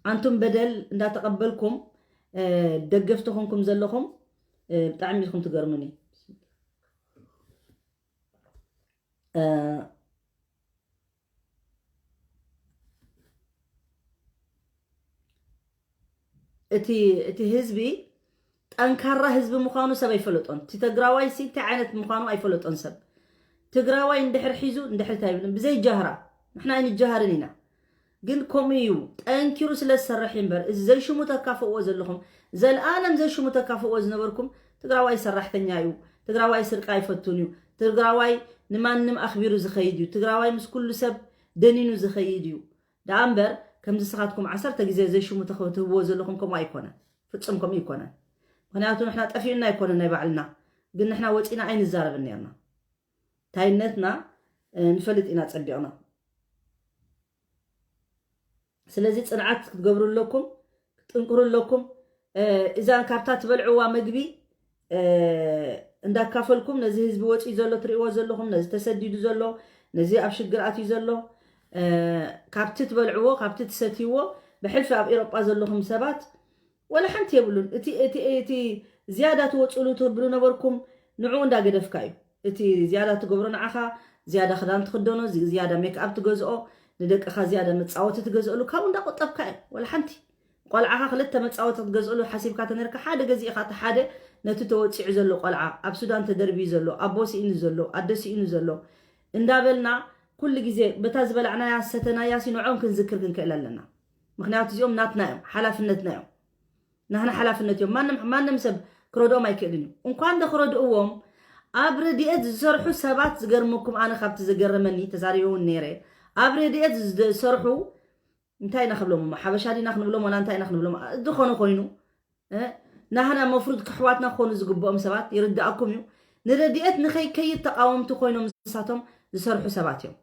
ኣንቱም በደል እንዳተቐበልኩም፣ እ፣ ደገፍቲ ኾንኩም ዘለኹም፣ እ፣ ብጣዕሚ ኢኹም ትገርሙኒ። እ፣ እቲ፣ እቲ ህዝቢ ጠንካራ ህዝቢ ምዃኑ ሰብ ኣይፈለጦን። እቲ ትግራዋይ ሲ እንታይ ዓይነት ምዃኑ ኣይፈለጦን ሰብ። ትግራዋይ እንድሕር ሒዙ እንድሕር እንታይ ይብልን ብዘይ ጃህራ። ንሕና ኣይንጃሃርን ኢና። ግን ከምኡ እዩ። ጠንኪሩ ስለ ዝሰርሕ እዩ እምበር፣ እዚ ዘይሽሙ ተካፍእዎ ዘለኹም፣ ዘልኣለም ዘይሽሙ ተካፍእዎ ዝነበርኩም፣ ትግራዋይ ሰራሕተኛ እዩ፣ ትግራዋይ ስርቂ ኣይፈቱን እዩ፣ ትግራዋይ ንማንም ኣኽቢሩ ዝኸይድ እዩ፣ ትግራዋይ ምስ ኩሉ ሰብ ደኒኑ ዝኸይድ እዩ። ደኣ እምበር፣ ከምዚ ስኻትኩም ዓሰርተ ግዜ ዘይሽሙ ተኽ-፣ ትህብዎ ዘለኹም ከምኡ ኣይኮነን። ፍጹም ከምኡ ኣይኮነን። ምኽንያቱ ንሕና ጠፊኡና ኣይኮነን ናይ ባዕልና፣ ግን ንሕና ወጺና ኣይንዛረብን ነርና። ታይነትና፣ እ፣ ንፈልጥ ኢና ጸቢቕና። ስለዚ ጽንዓት ክትገብሩ ኣለኩም፣ ክትጥንክሩ ኣለኩም። እ፣ እዛ ካብታ ትበልዕዋ መግቢ፣ እ፣ እንዳካፈልኩም ነዚ ህዝቢ ወጺኡ ዘሎ ትርእይዎ ዘለኹም፣ ነዚ ተሰዲዱ ዘሎ፣ ነዚ ኣብ ሽግር ኣትዩ ዘሎ፣ እ፣ ካብቲ ትበልዕዎ፣ ካብቲ ትሰትይዎ፣ ብሕልፊ ኣብ ኤሮጳ ዘለኹም ሰባት ወላ ሓንቲ የብሉን። እቲ፣ እቲ፣ እቲ ዝያዳ ትወጽሉ ትብሉ ነበርኩም፣ ንዕኡ እንዳገደፍካ እዩ። እቲ ዝያዳ ትገብሮ ንዓኻ፣ ዝያዳ ክዳን ትኽደኖ፣ ዚ-፣ ዝያዳ ሜክኣፕ ትገዝኦ፣ ንደቅኻ ዝያዳ መጻወቲ ትገዝእሉ፣ ካብኡ እንዳቆጠብካ እዩ። ወላ ሓንቲ ቆልዓኻ ክልተ መጻወቲ ክትገዝእሉ ሓሲብካ ተነርካ፣ ሓደ ገዚእኻ፣ እቲ ሓደ ነቲ ተወጺዑ ዘሎ ቆልዓ፣ ኣብ ሱዳን ተደርብዩ ዘሎ፣ ኣቦ ስኢኑ ዘሎ፣ ኣደ ስኢኑ ዘሎ እንዳበልና፣ ኩሉ ግዜ በታ ዝበላዕናያ ዝሰተናያ ሲ ንዕኦም ክንዝክር ክንክእል ኣለና። ምኽንያቱ እዚኦም ናትና እዮም፣ ሓላፍነትና እዮም። ናህና ሓላፍነት እዮም። ማንም፣ ማንም ሰብ ክረድኦም ኣይክእልን እዩ። እንኳን ዶ ክረድእዎም፣ ኣብ ረድኤት ዝሰርሑ ሰባት ዝገርመኩም፣ ኣነ ካብቲ ዝገረመኒ ተዛሪበ እውን ነይረ። ኣብ ረድኤት ዝሰርሑ እንታይ ኢና ክብሎም እሞ? ሓበሻ ዲና ክንብሎም ወላ እንታይ ኢና ክንብሎም? ዝኾነ ኮይኑ፣ እ፣ ናህና መፍሩድ ክሕዋትና ክኾኑ ዝግብኦም ሰባት ይርድኣኩም እዩ። ንረድኤት ንኸይከይድ ተቃወምቲ ኮይኖም ንሳቶም ዝሰርሑ ሰባት እዮም።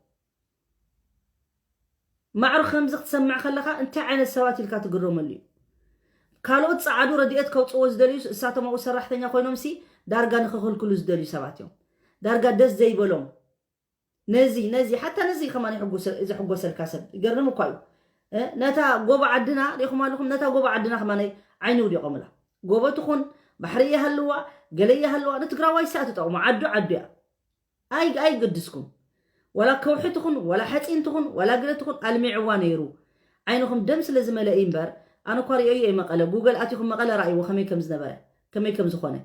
ማዕሩ ከምዚ ክትሰምዕ ከለኻ እንታይ ዓይነት ሰባት ኢልካ ትግረመሉ እዩ። ካልኦት ጸዓዱ ረድኤት ከውጽዎ ዝደልዩ እሳቶም ኣብኡ ሰራሕተኛ ኮይኖም ሲ ዳርጋ ንኸኸልክሉ ዝደልዩ ሰባት እዮም። ዳርጋ ደስ ዘይበሎም ነዚ፣ ነዚ፣ ሓታ ነዚ ከማን ይሕጉስ-፣ ዘሕጎሰልካ ሰብ ይገርም እኳ እዩ። እ፣ ነታ ጎቦ ዓድና ሪኢኹም ኣለኹም፣ ነታ ጎቦ ዓድና ከማን ዓይኒ ውዲቖምላ። ጎቦ ትኹን፣ ባሕሪ ይሃልዋ፣ ገለ ይሃልዋ፣ ንትግራዋይ ሲ ኣትጠቕሞ፣ ዓዱ ዓዱ እያ። ኣይ-፣ ኣይገድስኩም። ወላ ከውሒ ትኹን፣ ወላ ሓፂን ትኹን፣ ወላ ግለ ትኹን፣ ኣልሚዕዋ ነይሩ። ዓይንኹም ደም ስለ ዝመለእ እዩ እምበር፣ ኣነ እኳ ሪኦዮ እየ መቐለ። ጉገል ኣቲኹም መቐለ ረኣይዎ ከመይ ከም ዝነበረ፣ ከመይ ከም ዝኾነ።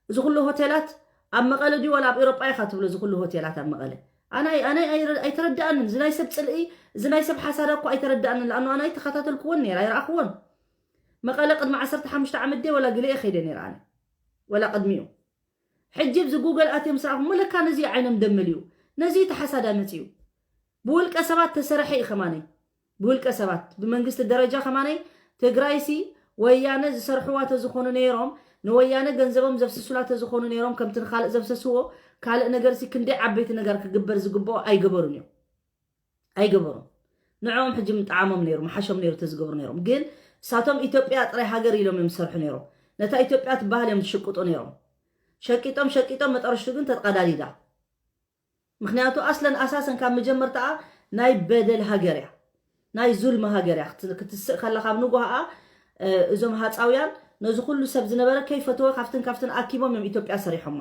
እዚ ኩሉ ሆቴላት ኣብ መቐለ ድዩ ዋላ ኣብ ኤውሮጳ ኢኻ ትብሎ? እዚ ኩሉ ሆቴላት ኣብ መቐለ። ኣነ ኣይ-፣ ኣነ ኣይረ-፣ ኣይተረድኣንን። እዚ ናይ ሰብ ጽልኢ፣ እዚ ናይ ሰብ ሓሳዳ እኮ ኣይተረድኣንን። ለኣኑ ኣነ ኣይተኸታተልክዎን ነይረ፣ ኣይረኣኽዎን። መቐለ ቅድሚ ዓሰርተ ሓሙሽተ ዓመት ድየ ዋላ ግለ እየ ከይደ ነይረ ኣነ። ዋላ ቅድሚኡ። ሕጂ ኣብዚ ጉገል ኣትዮም ምስ ረኣኹ፣ ለካ ነዚ ዓይኖም ደም መሊኡ። ነዚ ተሓሳዳ መጺኡ። ብውልቀ ሰባት ተሰረሐ እዩ ከማነይ። ብውልቀ ሰባት፣ ብመንግስቲ ደረጃ ከማነይ ትግራይሲ ወያነ ዝሰርሕዋ ተዝኾኑ ነይሮም፣ ንወያነ ገንዘቦም ዘፍስሱላ ተዝኾኑ ነይሮም፣ ከምቲ ንኻልእ ዘፍሰስዎ፣ ካልእ ነገርሲ ክንደይ ዓበይቲ ነገር ክግበር ዝግብኦ ኣይገበሩን እዮም። ኣይገበሩን። ንዕኦም ሕጂ ምጠዓሞም ነይሩ፣ ምሓሾም ነይሩ ተዝገብሩ ነይሮም። ግን እሳቶም ኢትዮጵያ ጥራይ ሃገር ኢሎም እዮም ዝሰርሑ ነይሮም። ነታ ኢትዮጵያ ትበሃል እዮም ዝሽቅጡ ነይሮም። ሸቂጦም፣ ሸቂጦም፣ መጠረሽቱ ግን ተቀዳዲዳ። ምኽንያቱ ኣስለን ኣሳሰን ካብ መጀመርታኣ ናይ በደል ሃገር እያ፣ ናይ ዙልሚ ሃገር እያ። ክት-፣ ክትስእ ከላ ካብ ንጉሃኣ፣ እ፣ እዞም ሃፃውያን ነዚ ኩሉ ሰብ ዝነበረ ከይፈተወ ካብትን ካብትን ኣኪቦም እዮም ኢትዮጵያ ሰሪሖማ።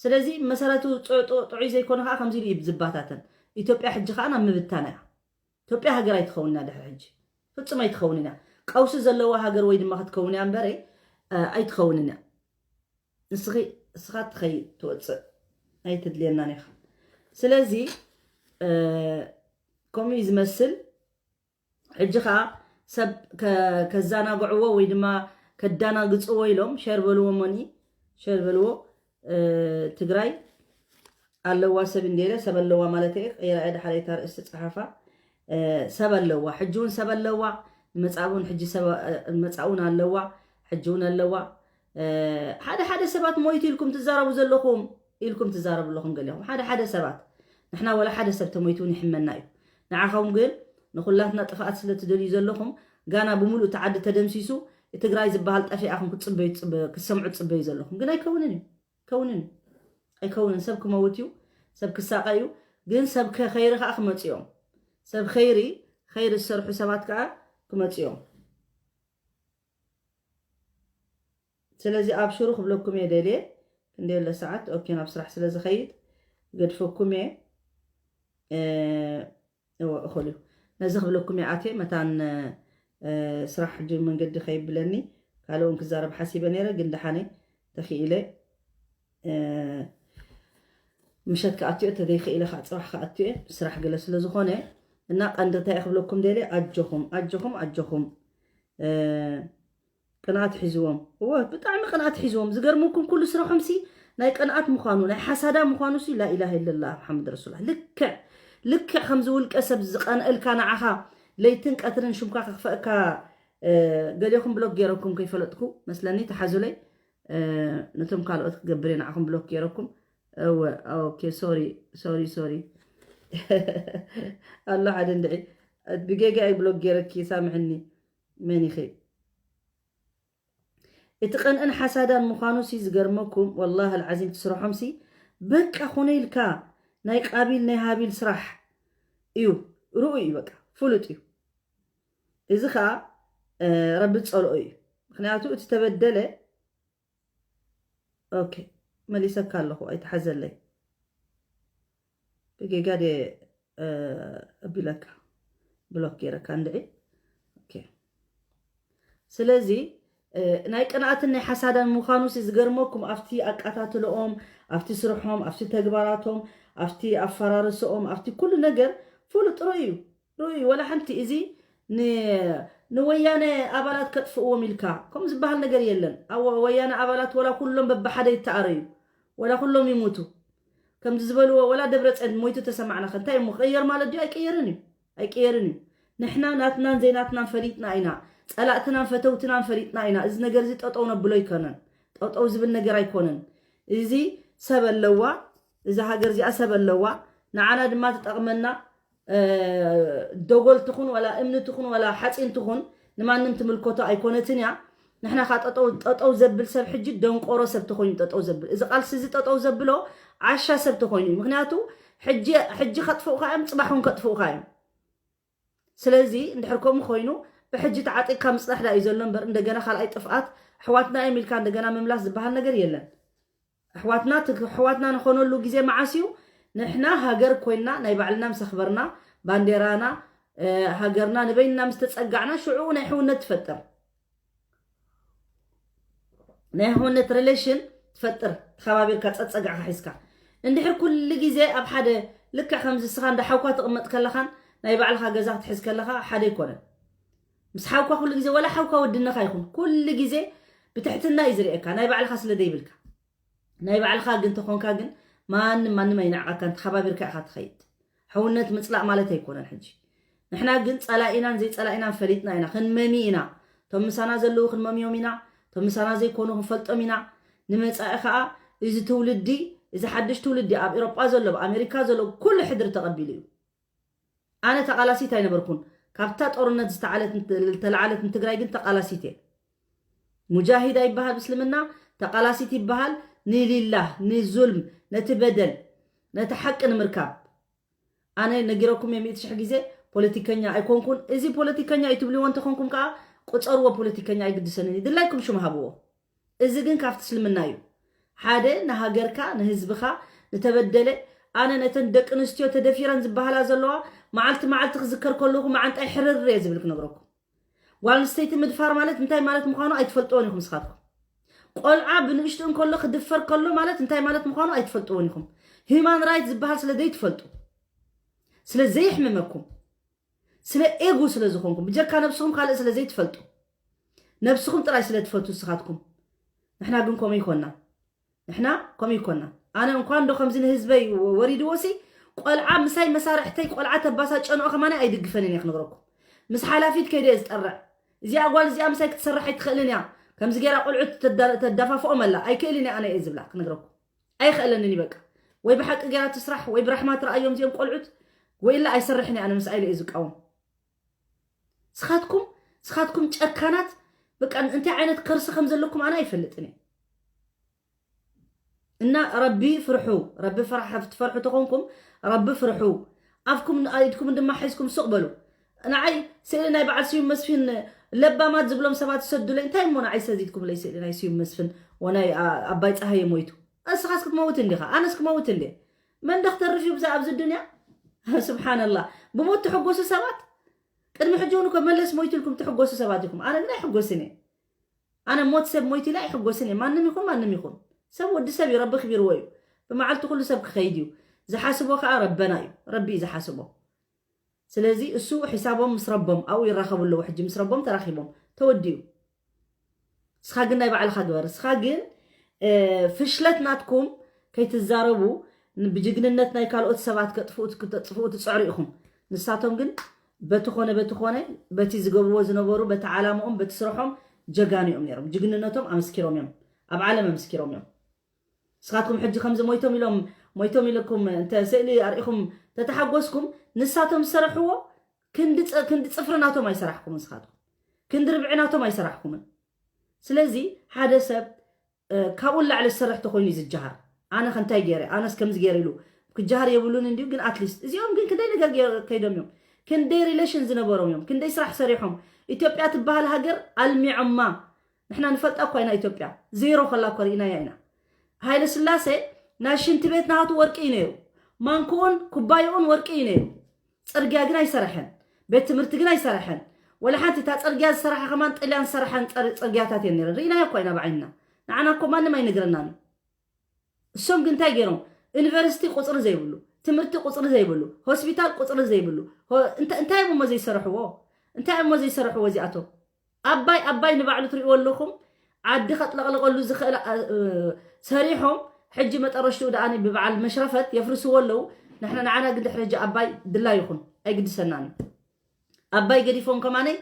ስለዚ መሰረቱ ጥ-፣ ጥ-፣ ጥዑይ ዘይኮነ ከዓ ከምዚ ኢሉ እዩ ዝባታተን። ኢትዮጵያ ሕጂ ከዓ ናብ ምብታን እያ። ኢትዮጵያ ሃገር ኣይትኸውን እያ ድሕሪ ሕጂ። ፍጹም ኣይትኸውን እያ። ቀውሲ ዘለዋ ሃገር ወይ ድማ ክትከውን እያ እምበረ፣ እ፣ ኣይትኸውን እያ። ንስኺ፣ ንስኻ ትኸይድ ትወፅእ ኣይትድልየናን ኢኻ። ስለዚ፣ እ፣ ከምኡ እዩ ዝመስል። ሕጂ ኸዓ ሰብ ከ-፣ ከዘናግዕዎ ወይ ድማ ከዳናግፅዎ ኢሎም ሸር በልዎ፣ ሞኒ ሸር በልዎ። እ፣ ትግራይ ኣለዋ ሰብ እንዴለ፣ ሰብ ኣለዋ ማለት እየ። ቀይራ እየ፣ ድሓር እታ ርእሲ ጸሓፋ። እ፣ ሰብ ኣለዋ፣ ሕጂ እውን ሰብ ኣለዋ። ንመጻእ እውን ሕጂ ሰብ፣ እ፣ ንመጻእ እውን ኣለዋ፣ ሕጂ እውን ኣለዋ። እ፣ ሓደ ሓደ ሰባት ሞይቱ ኢልኩም ትዛረቡ ዘለኹም፣ ኢልኩም ትዛረቡ ኣለኹም ገሊኹም። ሓደ ሓደ ሰባት፣ ንሕና ወላ ሓደ ሰብ ተሞይቱ እውን ይሕመና እዩ። ንዓኹም ግን ንኹላትና ጥፍኣት ስለ ትደልዩ ዘለኹም፣ ጋና ብምሉእ እቲ ዓዲ ተደምሲሱ፣ ትግራይ ዝበሃል ጠፊኣ ኢኹም ክትጽበዩ ትጽበ-፣ ክትሰምዑ ትጽበዩ ዘለኹም። ግን ኣይከውንን እዩ። ኣይከውንን። ኣይከውንን። ሰብ ክመውት እዩ። ሰብ ክሳቐ እዩ። ግን ሰብ ከ-፣ ኸይሪ ከዓ ክመጽኡ እዮም። ሰብ ኸይሪ፣ ኸይሪ ዝሰርሑ ሰባት ከዓ ክመጽኡ እዮም። ስለዚ ኣብሽሩ ክብለኩም እየ ደልየ። ክንደይ ኣሎ ሰዓት? ኦኬ፣ ናብ ስራሕ ስለ ዝኸይድ ገድፈኩም እየ። እ፣ እወ፣ እኹል እዩ። ነዚ ክብለኩም እየ ኣትየ፣ መታን፣ እ፣ ስራሕ ሕጂ መንገዲ ከይብለኒ፣ ካልእ እውን ክዛረብ ሓሲበ ነይረ፣ ግን ደሓነይ ተኽኢለ፣ እ፣ ምሸት ክኣቱ እየ፣ ተዘይኽኢለ ከዓ ፅባሕ ክኣቱ እየ፣ ስራሕ ገለ ስለ ዝኾነ፣ እና ቀንዲ እንታይ እየ ክብለኩም ደልየ፣ ኣጆኹም፣ ኣጆኹም፣ ኣጆኹም። እ፣ ቅንኣት ሒዝዎም። እወ፣ ብጣዕሚ ቅንኣት ሒዝዎም። ዝገርመኩም ኩሉ ስርሖም ሲ ናይ ቅንኣት ምዃኑ፣ ናይ ሓሳዳ ምዃኑ ሲ ላኢላሃ ኢለላህ መሓመድ ረሱሉላህ። ልክዕ፣ ልክዕ ከምዚ ውልቀ ሰብ ዝቐንአልካ ንዓኻ ለይትን ቀትርን ሽምካ ከኽፈእካ። ገሌኹም ብሎክ ገይረኩም ከይፈለጥኩ መስለኒ፣ ተሓዙለይ። ነቶም ካልኦት ክገብር እየ ንዓኹም ብሎክ ገይረኩም። እወ፣ ኦኬ፣ ሶሪ፣ ሶሪ፣ ሶሪ። ኣሎ ሓደ እንድዒ፣ ብጌጋ እዩ ብሎክ ገይረኪ፣ ሳምሕኒ። መን ኢኺ? እቲ ቀንእን ሓሳዳን ምዃኑ ሲ ዝገርመኩም፣ ወላሂ ኣልዓዚም ትስርሖም ሲ በቃ ኮነ ኢልካ ናይ ቃቢል ናይ ሃቢል ስራሕ እዩ። ርኡ እዩ፣ በቃ ፍሉጥ እዩ። እዚ ከዓ ረቢ ዝፀልኦ እዩ። ምክንያቱ እቲ ተበደለ፣ ኦኬ፣ መሊሰካ ኣለኹ፣ ኣይትሓዘለይ። ብጌጋ ድየ ኣቢለካ፣ ብሎክ ገይረካ እንድዒ። ኦኬ። ስለዚ ናይ ቅንኣትን ናይ ሓሳዳን ምዃኑ ሲ ዝገርመኩም፣ ኣብቲ ኣቃታትለኦም፣ ኣብቲ ስርሖም፣ ኣብቲ ተግባራቶም፣ ኣብቲ ኣፈራርሰኦም፣ ኣብቲ ኩሉ ነገር ፍሉጥ ርኡ እዩ። ርኡ እዩ። ወላ ሓንቲ እዚ ንወያነ ኣባላት ከጥፍእዎም ኢልካ ከም ዝበሃል ነገር የለን። ወያነ ኣባላት ወላ ኩሎም በብሓደ ይተኣረዩ፣ ወላ ኩሎም ይሙቱ። ከምዚ ዝበልዎ፣ ወላ ደብረፅዮን ሞይቱ ተሰማዕና ከ እንታይ እሞ ክቕየር ማለት ድዩ? ኣይቅየርን እዩ፣ ኣይቅየርን እዩ። ንሕና ናትናን ዘይናትናን ፈሊጥና ኢና፣ ፀላእትናን ፈተውትናን ፈሊጥና ኢና። እዚ ነገር እዚ ጠጠው ነብሎ ኣይኮነን፣ ጠጠው ዝብል ነገር ኣይኮነን። እዚ ሰብ ኣለዋ፣ እዛ ሃገር እዚኣ ሰብ ኣለዋ፣ ንዓና ድማ ትጠቕመና። ደጎል ትኹን ዋላ እምኒ ትኹን ዋላ ሓፂን ትኹን ንማንም ትምልከቶ ኣይኮነትን እያ። ንሕና ካ ጠጠው፣ ጠጠው ዘብል ሰብ ሕጂ ደንቆሮ ሰብ ተኾይኑ ጠጠው ዘብል፣ እዚ ቃልሲ እዚ ጠጠው ዘብሎ ዓሻ ሰብ ተኾይኑ እዩ። ምክንያቱ ሕጂ፣ ሕጂ ከጥፍኡካ እዮም፣ ፅባሕ እውን ከጥፍኡካ እዮም። ስለዚ እንድሕር ከምኡ ኮይኑ ብሕጂ ተዓጢቅካ ምፅናሕ ዳ እዩ ዘሎ እምበር፣ እንደገና ካልኣይ ጥፍኣት ኣሕዋትና እዮም ኢልካ እንደገና ምምላስ ዝበሃል ነገር የለን። ኣሕዋትና ትግ-፣ ኣሕዋትና ንኾነሉ ግዜ መዓስ እዩ? ንሕና ሃገር ኮይና ናይ ባዕልና ምስ ኣኽበርና፣ ባንዴራና፣ ሃገርና ንበይንና ምስ ተጸጋዕና፣ ሽዑ ናይ ሕውነት ትፈጥር። ናይ ሕውነት ሪሌሽን ትፈጥር፣ ተኸባቢርካ ጸጸጋዕካ ሒዝካ። እንድሕር ኩሉ ግዜ ኣብ ሓደ፣ ልክዕ ከምዚ እስኻ እንዳ ሓውካ ትቕመጥ ከለኻን ናይ ባዕልኻ ገዛ ክትሕዝ ከለኻ ሓደ ኣይኮነን። ምስ ሓውካ ኩሉ ግዜ፣ ወላ ሓውካ ወድነኻ ይኹን፣ ኩሉ ግዜ ብትሕትና እዩ ዝርእየካ፣ ናይ ባዕልኻ ስለ ዘይብልካ። ናይ ባዕልኻ ግን ተኾንካ ግን ማንም፣ ማንም ኣይንዕቐካን፣ ተኸባቢርካ ኢኻ ትኸይድ። ሕውነት ምጽላእ ማለት ኣይኮነን። ሕጂ ንሕና ግን ጸላኢናን ዘይጸላኢናን ፈሊጥና ኢና፣ ክንመሚ ኢና። እቶም ምሳና ዘለዉ ክንመምዮም ኢና፣ እቶም ምሳና ዘይኮኑ ክንፈልጦም ኢና። ንመጻኢ ኸኣ እዚ ትውልዲ፣ እዚ ሓድሽ ትውልዲ ኣብ ኤሮጳ ዘሎ፣ ኣብ ኣሜሪካ ዘሎ ኩሉ ሕድሪ ተቐቢሉ እዩ። ኣነ ተቓላሲት ኣይነበርኩን። ካብታ ጦርነት ዝተዓለት፣ ዝተለዓለት ንትግራይ ግን ተቓላሲት እየ። ሙጃሂድ ኣይበሃል ብስልምና፣ ተቓላሲት ይበሃል። ንሊላህ፣ ንዙልም፣ ነቲ በደል፣ ነቲ ሓቂ ንምርካብ። ኣነ ነጊረኩም እየ ሚእቲ ሽሕ ግዜ፣ ፖለቲከኛ ኣይኮንኩን። እዚ ፖለቲከኛ እዩ ትብልዎ እንተኾንኩም ከዓ ቁፀርዎ፣ ፖለቲከኛ ኣይግድሰንን እዩ። ድላይኩም ሽም ሃብዎ። እዚ ግን ካብቲ እስልምና እዩ። ሓደ ንሃገርካ፣ ንህዝብኻ፣ ንተበደለ፣ ኣነ ነተን ደቂ ኣንስትዮ ተደፊረን ዝበሃላ ዘለዋ መዓልቲ መዓልቲ ክዝከር ከለኹ መዓንጣይ ሕርር እየ ዝብል ክነግረኩም። ጓል ኣንስተይቲ ምድፋር ማለት እንታይ ማለት ምዃኑ ኣይትፈልጥዎን ኢኹም ንስኻትኩም። ቆልዓ ብንእሽትኡ እንከሎ ክድፈር ከሎ ማለት እንታይ ማለት ምዃኑ ኣይትፈልጥዎን ኢኹም። ሂዩማን ራይት ዝበሃል ስለ ዘይትፈልጡ፣ ስለ ዘየሕምመኩም፣ ስለ ኤጉ ስለ ዝኾንኩም፣ ብጀካ ነብስኹም ካልእ ስለ ዘይትፈልጡ፣ ነብስኹም ጥራይ ስለ ትፈቱ ንስኻትኩም። ንሕና ግን ከምኡ ይኮና። ንሕና ከምኡ ይኮና። ኣነ እንኳን ዶ ከምዚ ንህዝበይ ወ-፣ ወሪድዎ ሲ፣ ቆልዓ ምሳይ መሳርሕተይ ቆልዓ ተባሳጨንኦ ከማን ኣይድግፈንን እየ ክነግረኩም። ምስ ሓላፊት ከይደ እየ ዝጠርዕ። እዚኣ ጓል እዚኣ ምሳይ ክትሰርሕ ኣይትኽእልን እያ። ከምዚ ገይራ ቆልዑት ተዳ-፣ ተዳፋፍኦም ኣላ። ኣይክእልን እየ ኣነ እየ ዝብላ ክነግረኩም። ኣይኽእለንን እዩ በቃ። ወይ ብሓቂ ገይራ ትስራሕ፣ ወይ ብራሕማ ትረኣዮም እዚኦም ቆልዑት፣ ወይ ኢላ ኣይሰርሕን እየ ኣነ ምስኣ ኢለ እየ ዝቃወም። ስኻትኩም፣ ስኻትኩም ጨካናት፣ በቃ እንታይ ዓይነት ከርሲ ከም ዘለኩም ኣነ ኣይፈልጥን እየ። እና ረቢ ፍርሑ፣ ረቢ ፍራሕ-፣ ትፈርሑ ተኾንኩም፣ ረቢ ፍርሑ። ኣፍኩም፣ ኢድኩም ድማ ሒዝኩም ሱቕ በሉ። ንዓይ ስእሊ ናይ በዓል ስዩም መስፍን ለባማት ዝብሎም ሰባት ዝሰዱለይ፣ እንታይ እሞ ንዓይ ሰዲድኩምለይ ስእሊ ናይ ስዩም መስፍን ወናይ ኣ-፣ ኣባይ ፀሃየ ሞይቱ? እስኻስ ክትመውት እንዲኻ፣ ኣነስ ክመውት እንዴ? መን ዶ ክተርፍ እዩ ብዛ ኣብዚ ዱንያ? ስብሓንላህ። ብሞት ትሕጎሱ ሰባት፣ ቅድሚ ሕጂ እውን እኮ መለስ ሞይቱ ኢልኩም ትሕጎሱ ሰባት ኢኹም። ኣነ ግን ኣይሕጎስን እየ። ኣነ ሞት ሰብ ሞይቱ ኢለ ኣይሕጎስን እየ። ማንም ይኹን ማንም ይኹን። ሰብ ወዲ ሰብ እዩ፣ ረቢ ክቢርዎ እዩ። ብመዓልቲ ኩሉ ሰብ ክኸይድ እዩ። ዝሓስቦ ከዓ ረበና እዩ። ረቢ እዩ ዝሓስቦ። ስለዚ እሱ ሒሳቦም ምስ ረቦም ኣብኡ ይራኸቡ ኣለዉ። ሕጂ ምስ ረቦም ተራኺቦም። ተወዲኡ። ንስኻ ግን ናይ ባዕልኻ ግበር። ንስኻ ግን፣ እ፣ ፍሽለት ናትኩም ከይትዛረቡ፣ ን-፣ ብጅግንነት ናይ ካልኦት ሰባት ከጥፍኡ፣ ክተጥፍኡ ትጽዕሩ ኢኹም። ንሳቶም ግን በቲ ኮነ በቲ ኮነ በቲ ዝገብርዎ ዝነበሩ በቲ ዓላምኦም በቲ ስርሖም ጀጋኑ እዮም ነይሮም። ጅግንነቶም ኣመስኪሮም እዮም፣ ኣብ ዓለም ኣመስኪሮም እዮም። ንስኻትኩም ሕጂ ከምዚ ሞይቶም ኢሎም ሞይቶም ኢለኩም እንተ ስእሊ ኣርኢኹም ተተሓጎስኩም ንሳቶም ዝሰረሕዎ ክንዲ ጽ- ክንዲ ጽፍሪ ናቶም ኣይሰራሕኩም ንስኻትኩም ክንዲ ርብዒ ናቶም ኣይሰራሕኩምን። ስለዚ ሓደ ሰብ ካብኡ ላዕሊ ዝሰርሕ ተኮይኑ እዩ ዝጀሃር። ኣነ ከንታይ ገይረ ኣነስ ከምዚ ገይረ ኢሉ ክጀሃር የብሉን እንዲዩ። ግን ኣትሊስት እዚኦም ግን ክንደይ ነገር ከይዶም እዮም። ክንደይ ሪሌሽን ዝነበሮም እዮም። ክንደይ ስራሕ ሰሪሖም። ኢትዮጵያ ትበሃል ሃገር ኣልሚዖማ። ንሕና ንፈልጣ እኳ ኢና ኢትዮጵያ ዜሮ ከላ እኮ ርኢናያ ኢና። ሃይለ ስላሴ ናይ ሽንቲ ቤት ናቱ ወርቂ እዩ ነይሩ። ማንኩኡን ኩባይኡን ወርቂ እዩ ነይሩ። ፅርግያ ግን ኣይሰረሐን። ቤት ትምህርቲ ግን ኣይሰረሐን። ወላ ሓንቲ እታ ፅርግያ ዝሰረሓ ከማን ጥልያን ዝሰረሐን ፅርግያታት እየን ነይረን። ርኢናዮ እኳ ኢና ብዓይንና። ንዓና እኮ ማንም ኣይነግረናን እዩ። እሶም ግን እንታይ ገይሮም? ዩኒቨርሲቲ ቁፅሪ ዘይብሉ፣ ትምህርቲ ቁፅሪ ዘይብሉ፣ ሆስፒታል ቁፅሪ ዘይብሉ፣ እንታይ እሞ ዘይሰርሕዎ? እንታይ እሞ ዘይሰርሕዎ እዚኣቶም? ኣባይ ኣባይ ንባዕሉ ትሪእዎ ኣለኹም። ዓዲ ከጥለቕልቐሉ ዝኽእል ሰሪሖም። ሕጂ መጠረሽትኡ ደኣ ብበዓል መሽረፈት የፍርስዎ ኣለዉ። ንሕና ንዓና ግን ድሕሪ ሕጂ ኣባይ ድላ ይኹን ኣይግድሰናን እዩ። ኣባይ ገዲፎም ከማነይ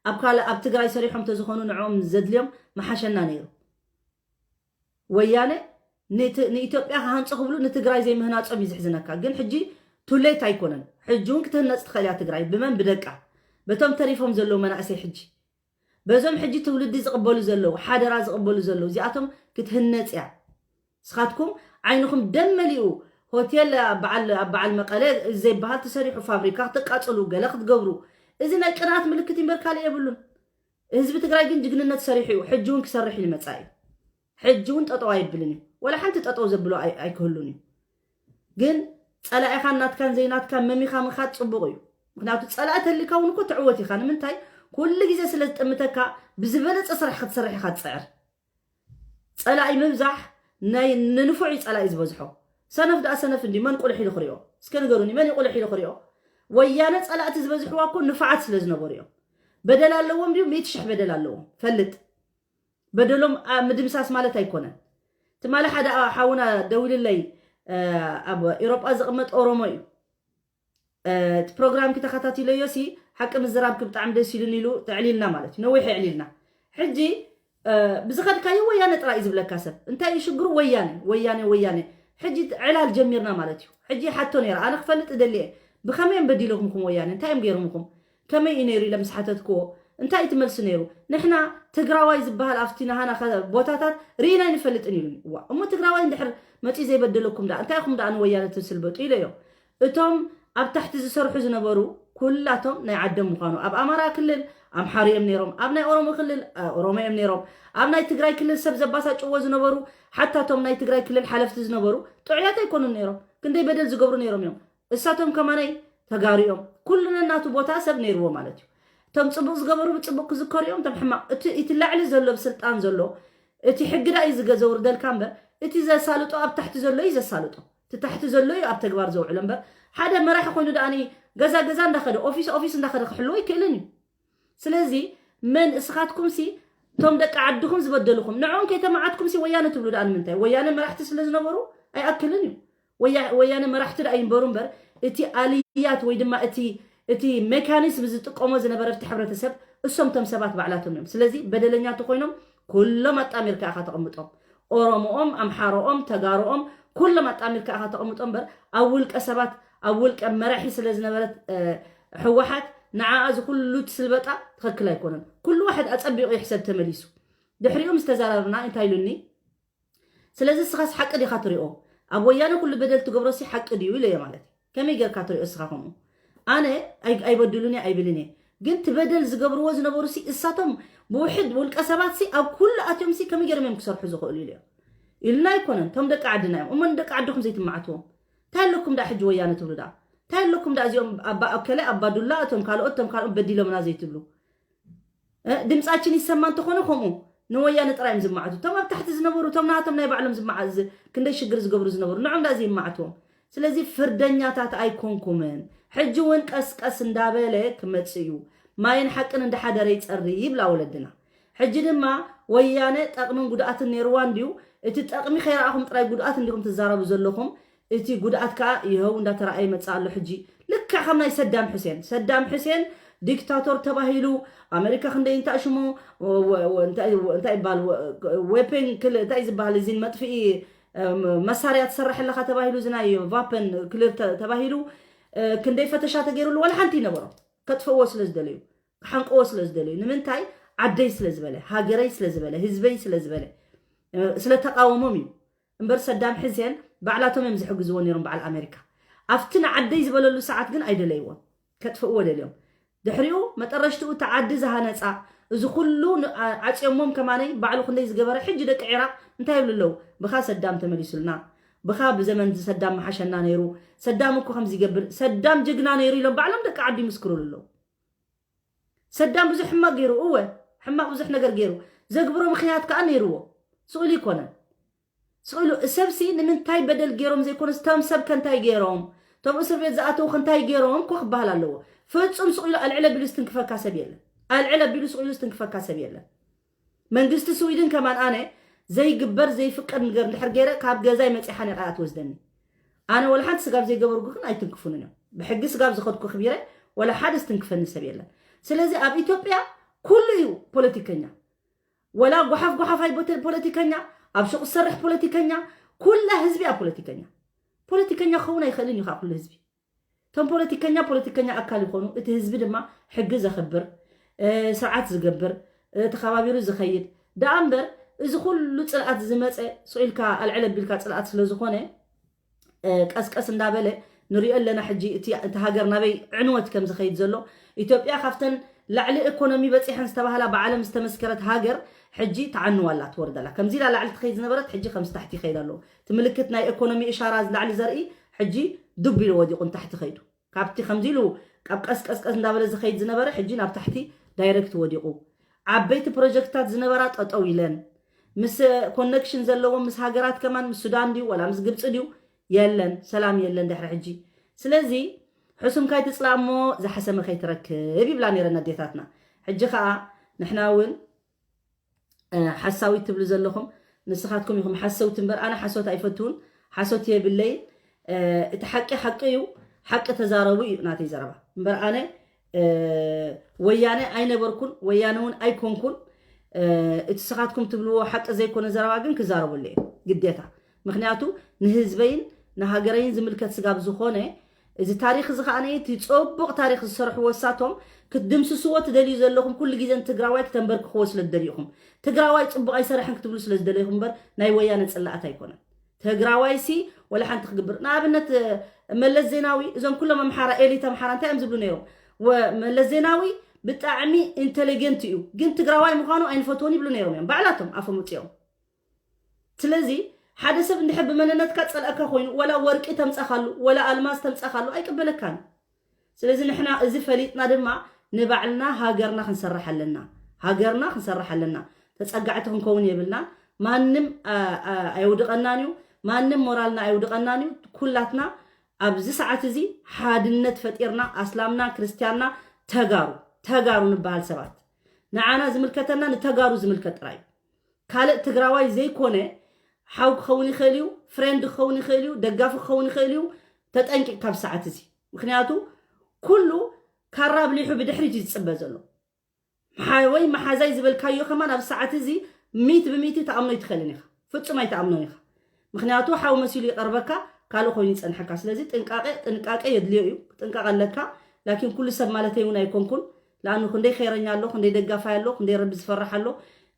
ኣብ ካልእ ኣብ ትግራይ ሰሪሖም ተዝኾኑ ንዕኦም ዘድልዮም መሓሸና ነይሩ። ወያነ ንኢትዮጵያ ክሃንፁ ክብሉ ንትግራይ ዘይምህናፆም እዩ ዝሕዝነካ። ግን ሕጂ ቱሌት ኣይኮነን። ሕጂ እውን ክትህነፅ ትኽእል እያ ትግራይ። ብመን? ብደቃ። በቶም ተሪፎም ዘለዉ መናእሰይ ሕጂ በዞም ሕጂ ትውልዲ ዝቕበሉ ዘለዉ ሓደራ ዝቕበሉ ዘለዉ እዚኣቶም ክትህነፅ እያ። ንስኻትኩም ዓይንኹም ደም መሊኡ ሆቴል ኣብ በዓል ኣብ በዓል መቐለ ዘይበሃል ተሰሪሑ ፋብሪካ ክትቃፅሉ ገለ ክትገብሩ እዚ ናይ ቅንኣት ምልክት እምበር ካልእ የብሉን። ህዝቢ ትግራይ ግን ጅግንነት ሰሪሑ እዩ። ሕጂ እውን ክሰርሕ እዩ ንመፃኢ። ሕጂ እውን ጠጠው ኣይብልን እዩ። ወላ ሓንቲ ጠጠው ዘብሎ ኣይ- ኣይክህሉን እዩ። ግን ፀላኢኻን ናትካን ዘይናትካን መሚኻ ምኻድ ፅቡቕ እዩ። ምክንያቱ ፀላኢ ተሊካ እውን እኮ ትዕወት ኢኻ። ንምንታይ? ኩሉ ግዜ ስለ ዝጥምተካ ብዝበለፀ ስራሕ ክትሰርሕ ኢኻ ትፅዕር። ፀላኢ ምብዛሕ ናይ ንንፉዕ እዩ ፀላኢ ዝበዝሖ። ሰነፍ ደኣ ሰነፍ እንዲ መን ቁልሕ ኢሉ ክሪኦ? እስከ ንገሩኒ፣ መን እዩ ቁልሕ ኢሉ ክሪኦ? ወያነ ፀላእቲ ዝበዝሕዋ እኮ ንፉዓት ስለ ዝነበሩ እዮም። በደል ኣለዎም ድዩ? ሚእቲ ሽሕ በደል ኣለዎም። ፈልጥ። በደሎም ኣ- ምድምሳስ ማለት ኣይኮነን። ትማሊ ሓደ ሓውና ደዊልለይ እ፣ ኣብ ኤሮጳ ዝቕመጥ ኦሮሞ እዩ። እቲ ፕሮግራም ክተኸታቲለዮ ሲ ሓቂ ምዝራብኪ ብጣዕሚ ደስ ኢሉን ኢሉ ተዕሊልና ማለት እዩ። ነዊሕ የዕሊልና። ሕጂ ብዝኸድካዮ ወያነ ጥራይ እዩ ዝብለካ ሰብ። እንታይ እዩ ሽግሩ? ወያነ ወያነ ወያነ። ሕጂ ዕላል ጀሚርና ማለት እዩ። ሕጂ ሓቶ ነይራ ኣነ ክፈልጥ እደሊ እየ። ብኸመይ እዮም በዲሎምኹም ወያነ? እንታይ እዮም ገይሮምኹም? ከመይ እዩ ነይሩ ኢለ ምስ ሓተትክዎ እንታይ እዩ ትመልሲ ነይሩ? ንሕና ትግራዋይ ዝበሃል ኣብቲ ናሃና ቦታታት ርኢና ኣይንፈልጥን ኢሉኒ። እዋ እሞ ትግራዋይ እንድሕር መፂኡ ዘይበደለኩም ደኣ እንታይ ኢኹም ደኣ ንወያነ ትስልበጡ ኢለዮ። እቶም ኣብ ታሕቲ ዝሰርሑ ዝነበሩ ኩላቶም ናይ ዓዶም ምዃኑ ኣብ ኣማራ ክልል ኣምሓሩ እዮም ነይሮም፣ ኣብ ናይ ኦሮሞ ክልል ኦሮሞ እዮም ነይሮም፣ ኣብ ናይ ትግራይ ክልል ሰብ ዘባሳጭዎ ዝነበሩ ሓታ እቶም ናይ ትግራይ ክልል ሓለፍቲ ዝነበሩ ጥዑያት ኣይኮኑን ነይሮም። ክንደይ በደል ዝገብሩ ነይሮም እዮም። እሳቶም ከማነይ ተጋሩ እዮም። ኩሉ ነናቱ ቦታ ሰብ ነይርዎ ማለት እዩ። እቶም ፅቡቅ ዝገበሩ ብፅቡቅ ክዝከሩ እዮም። እቶም ሕማቅ እቲ እቲ ላዕሊ ዘሎ ብስልጣን ዘሎ እቲ ሕጊ ዳ እዩ ዝገዘውርደልካ እምበር እቲ ዘሳልጦ ኣብ ታሕቲ ዘሎ እዩ ዘሳልጦ። እቲ ታሕቲ ዘሎ እዩ ኣብ ተግባር ዘውዕሎ እምበር ሓደ መራሒ ኮይኑ ደኣኒ ገዛ ገዛ እንዳኸደ ኦፊስ ኦፊስ እንዳኸደ ክሕልዎ ይክእልን እዩ። ስለዚ መን እስኻትኩም ሲ እቶም ደቂ ዓድኹም ዝበደልኹም ንዕኦም ከይተማዓትኩም ሲ ወያነ ትብሉ ደኣ ንምንታይ? ወያነ መራሕቲ ስለ ዝነበሩ ኣይኣክልን እዩ። ወያ- ወያነ መራሕቲ ደኣ ይንበሩ እምበር እቲ ኣልያት ወይ ድማ እቲ እቲ ሜካኒዝም ዝጥቀሞ ዝነበረ እቲ ሕብረተሰብ እሶም ቶም ሰባት ባዕላቶም እዮም። ስለዚ በደለኛ ተኮይኖም ኩሎም ኣጣሚርካ ኢኻ ተቐምጦም። ኦሮሞኦም፣ ኣምሓሮኦም፣ ተጋሮኦም ኩሎም ኣጣሚርካ ኢኻ ተቐምጦም እምበር ኣብ ውልቀ ሰባት ኣብ ውልቀ መራሒ ስለ ዝነበረት እ፣ ህወሓት ንዓኣ እዚ ኩሉ እቲ ስልበጣ ትኽክል ኣይኮነን። ኩሉ ዋሕድ ኣጸቢቑ ይሕሰብ ተመሊሱ። ድሕሪኡ ምስ ተዘራረብና እንታይ ኢሉኒ? ስለዚ እስኻስ ሓቂ ዲኻ ትሪኦ? ኣብ ወያነ ኩሉ በደል ትገብሮ ሲ ሓቂ ድዩ ኢለዮ ማለት እዩ። ከመይ ጌርካ ትሪኦ እስኻ ከምኡ? ኣነ ኣይ- ኣይበድሉን እየ ኣይብልን እየ። ግን እቲ በደል ዝገብርዎ ዝነበሩ ሲ እሳቶም ብውሕድ ውልቀ ሰባት ሲ ኣብ ኩሉ ኣትዮም ሲ ከመይ ገይሮም እዮም ክሰርሑ ዝኽእሉ ኢለዮ። ኢሉና ኣይኮነን፣ እቶም ደቂ ዓድና እዮም። እሞ ንደቂ ዓድኹም ዘይትመዓትዎም እንታይ ኣለኩም ደኣ ሕጂ ወያነ ትብሉ ደኣ? እንታይ ኣለኩም ደኣ እዚኦም ኣባ ኣከለ ኣባ ዱላ እቶም ካልኦት እቶም ካልኦት በዲሎምና ዘይትብሉ? እ፣ ድምጻችን ይሰማ እንተኾነ ከምኡ ንወያነ ጥራይ እዮም ዝመዓቱ። እቶም ኣብ ታሕቲ ዝነበሩ እቶም ናቶም ናይ ባዕሎም ዝመዓ ዝ- ክንደይ ሽግር ዝገብሩ ዝነበሩ ንዖም ደኣ ዘይመዓትዎም። ስለዚ ፍርደኛታት ኣይኮንኩምን። ሕጂ እውን ቀስቀስ እንዳበለ ክመጽእ እዩ። ማይን ሓቅን እንዳሓደረ ይጸሪ ይብላ ወለድና። ሕጂ ድማ ወያነ ጠቕምን ጉድኣትን ነይርዋ እንድዩ። እቲ ጠቕሚ ከይረኣኹም ጥራይ ጉድኣት እንዲኹም ትዛረቡ ዘለኹም። እቲ ጉድኣት ከኣ ይኸው እንዳተረኣየ ይመጽእ ኣሎ። ሕጂ ልክዕ ከም ናይ ሰዳም ሕሴን። ሰዳም ሕሴን ዲክታቶር ተባሂሉ፣ ኣሜሪካ ክንደይ እንታይ ሽሙ፣ ወ- ወ- እንታይ እንታይ ይበሃል፣ ወ- ዌፐን ክል- እንታይ እዩ ዝበሃል፣ እዚ መጥፍኢ፣ እ፣ መሳርያ ትሰርሕ ኣለኻ ተባሂሉ፣ እዚ ናይ ቫፐን ክልል ተ- ተባሂሉ፣ እ፣ ክንደይ ፈተሻ ተገይሩሉ፣ ዋላ ሓንቲ ይነበሮ። ከጥፍእዎ ስለ ዝደለዩ፣ ክሓንቅዎ ስለ ዝደለዩ። ንምንታይ? ዓደይ ስለ ዝበለ፣ ሃገረይ ስለ ዝበለ፣ ህዝበይ ስለ ዝበለ፣ እ፣ ስለ ተቃወሞም እዩ። እምበር ሰዳም ሕሴን ባዕላቶም እዮም ዝሕግዝዎ ነይሮም፣ በዓል ኣሜሪካ። ኣብቲ ንዓደይ ዝበለሉ ሰዓት ግን ኣይደለይዎን፣ ከጥፍእዎ ደልዮም። ድሕሪኡ መጠረሽትኡ እቲ ዓዲ ዝሃነፃ፣ እዚ ኩሉ ን- ዓ- ዓፅዮሞም ከማነይ ባዕሉ ክንደይ ዝገበረ። ሕጂ ደቂ ዒራቕ እንታይ ይብሉ ኣለዉ? ብኻ ሰዳም ተመሊሱልና፣ ብኻ ብዘመን ሰዳም መሓሸና ነይሩ፣ ሰዳም እኮ ከምዚ ይገብር፣ ሰዳም ጅግና ነይሩ ኢሎም ባዕሎም ደቂ ዓዲ ይምስክሩሉ ኣለዉ። ሰዳም ብዙሕ ሕማቕ ገይሩ፣ እወ፣ ሕማቕ ብዙሕ ነገር ገይሩ። ዘግብሮ ምኽንያት ከኣ ነይርዎ። ስቕ ኢሉ ይኮነን። ስቕ ኢሉ፣ ሰብሲ ንምንታይ በደል ገይሮም ዘይኮነስ፣ እቶም ሰብ ከ እንታይ ገይሮም? እቶም እስር ቤት ዝኣተዉ ከ እንታይ ገይሮም እኮ ክበሃል ኣለዎ። ፍጹም ስቕ ኢሉ ኣልዕል ኣቢሉ ዝትንክፈካ ሰብ የለን። ኣልዕል ኣቢሉ ስቕ ኢሉ ዝትንክፈካ ሰብ የለን። መንግስቲ ስዊድን ከማን ኣነ ዘይግበር ዘይፍቀድ ነገር እንድሕር ገይረ ካብ ገዛይ መፂሓ ነቓ ትወስደኒ። ኣነ ወላ ሓንቲ ስጋብ ዘይገበርኩ ግን ኣይትንክፉንን እዮም። ብሕጊ ስጋብ ዝኸድኩ ክቢረ ወላ ሓደ ዝትንክፈኒ ሰብ የለን። ስለዚ ኣብ ኢትዮጵያ ኩሉ እዩ ፖለቲከኛ። ወላ ጓሓፍ ጓሓፋይ ቦተ- ፖለቲከኛ፣ ኣብ ሹቕ ዝሰርሕ ፖለቲከኛ፣ ኩላ ህዝቢ ኣብ ፖለቲከኛ። ፖለቲከኛ ክኸውን ኣይኽእልን እዩ ከዓ ኩሉ ህዝቢ። እቶም ፖለቲከኛ ፖለቲከኛ ኣካል ይኾኑ፣ እቲ ህዝቢ ድማ ሕጊ ዘኽብር፣ እ፣ ስርዓት ዝገብር፣ እ፣ ተኸባቢሩ ዝኸይድ። ደኣ እምበር እዚ ኩሉ ፅልኣት ዝመፀ ስቕ ኢልካ ኣልዕል ኣቢልካ ፅልኣት ስለ ዝኾነ፣ እ፣ ቀስቀስ እንዳበለ ንሪኦ ኣለና። ሕጂ እቲ እቲ ሃገር ናበይ ዕንወት ከም ዝኸይድ ዘሎ፣ ኢትዮጵያ ካብተን ላዕሊ ኢኮኖሚ በፂሐን ዝተባህላ ብዓለም ዝተመስከረት ሃገር ሕጂ ተዓንዋ ኣላ፣ ትወርድ ኣላ። ከምዚ ኢላ ላዕሊ ትኸይድ ዝነበረት ሕጂ ከምዚ ታሕቲ ይኸይድ ኣለዎ። እቲ ምልክት ናይ ኢኮኖሚ እሻራ ላዕሊ ዘርኢ ሕጂ ዱብ ኢሉ ወዲቑ ንታሕቲ ኸይዱ። ካብቲ ከምዚ ኢሉ ካብ ቀስቀስቀስ እንዳበለ ዝኸይድ ዝነበረ ሕጂ ናብ ታሕቲ ዳይረክት ወዲቑ። ዓበይቲ ፕሮጀክትታት ዝነበራ ጠጠው ኢለን፣ ምስ ኮነክሽን ዘለዎም ምስ ሃገራት ከማን፣ ምስ ሱዳን ድዩ ዋላ ምስ ግብፂ ድዩ፣ የለን፣ ሰላም የለን ድሕሪ ሕጂ። ስለዚ ሕሱም ካይትፅላእ እሞ ዝሓሰመ ከይትረክብ ይብላ ነይረን ኣዴታትና። ሕጂ ከዓ ንሕና እውን፣ እ፣ ሓሳዊት ትብሉ ዘለኹም ንስኻትኩም ኢኹም ሓሰውቲ እምበር ኣነ ሓሶት ኣይፈትውን፣ ሓሶት የብለይን። እ፣ እቲ ሓቂ ሓቂ እዩ፣ ሓቂ ተዛረቡ እዩ ናተይ ዘረባ እምበር ኣነ፣ እ፣ ወያነ ኣይነበርኩን፣ ወያነ እውን ኣይኮንኩን። እ፣ እቲ ስኻትኩም ትብልዎ ሓቂ ዘይኮነ ዘረባ ግን ክዛረበሉ እየ ግዴታ። ምኽንያቱ ንህዝበይን ንሃገረይን ዝምልከት ስጋብ ዝኾነ፣ እዚ ታሪኽ እዚ ከኣ እቲ ጽቡቕ ታሪኽ ዝሰርሕዎ እሳቶም ክትድምስስዎ ትደልዩ ዘለኹም፣ ኩሉ ግዜ ንትግራዋይ ክተንበርክኽዎ ስለ ትደልዩ ኢኹም። ትግራዋይ ጽቡቕ ኣይሰርሕን ክትብሉ ስለ ዝደለይኹም እምበር ናይ ወያነ ጽላኣት ኣይኮነን። ትግራዋይ ሲ ወላ ሓንቲ ክግብር፣ ንኣብነት፣ እ፣ መለስ ዜናዊ፣ እዞም ኩሎም ኣምሓራ፣ ኤሊት ኣምሓራ እንታይ እዮም ዝብሉ ነይሮም? ወ-፣ መለስ ዜናዊ ብጣዕሚ ኢንተሊጀንት እዩ፣ ግን ትግራዋይ ምዃኑ ኣይንፈትዎን ይብሉ ነይሮም እዮም ባዕላቶም ኣፎም ውፅኦም። ስለዚ ሓደ ሰብ እንድሕር ብመንነትካ ጸልኣካ ኮይኑ፣ ወላ ወርቂ ተምጻኻሉ፣ ወላ ኣልማዝ ተምጻኻሉ ኣይቅበለካን። ስለዚ ንሕና እዚ ፈሊጥና ድማ ንባዕልና ሃገርና ክንሰርሕ ኣለና። ሃገርና ክንሰርሕ ኣለና። ተጸጋዕቲ ክንከውን የብልናን። ማንም፣ ኣ፣ ኣ፣ ኣየውድቐናን እዩ። ማንም ሞራልና ኣየውድቐናን እዩ። ኩላትና ኣብዚ ሰዓት እዚ ሓድነት ፈጢርና፣ ኣስላምና ክርስትያንና፣ ተጋሩ፣ ተጋሩ ንበሃል ሰባት፣ ንዓና ዝምልከተና ንተጋሩ ዝምልከት ጥራይ እዩ። ካልእ ትግራዋይ ዘይኮነ ሓው ክኸውን ይኽእል እዩ፣ ፍሬንድ ክኸውን ይኽእል እዩ፣ ደጋፊ ክኸውን ይኽእል እዩ። ተጠንቂቕ ካብ ሰዓት እዚ። ምኽንያቱ ኩሉ ካራ ኣብሊሑ ብድሕሪት እዩ ዝጽበ ዘሎ። መሓ-፣ ወይ መሓዛይ ዝበልካዮ ከማን ኣብ ሰዓት እዚ ሚት ብሚት ተኣምኖ ኣይትኽእልን ኢኻ። ፍጹም ኣይተኣምኖን ኢኻ። ምኽንያቱ ሓው መሲሉ ይቐርበካ፣ ካልእ ኮይኑ ይጸንሐካ። ስለዚ ጥንቃቄ፣ ጥንቃቄ የድልዮ እዩ። ጥንቃቄ ኣለካ። ላኪን ኩሉ ሰብ ማለተይ እውን ኣይኮንኩን። ለኣኑ ክንደይ ኸይረኛ ኣሎ፣ ክንደይ ደጋፋይ ኣሎ፣ ክንደይ ረቢ ዝፈርሕ ኣሎ።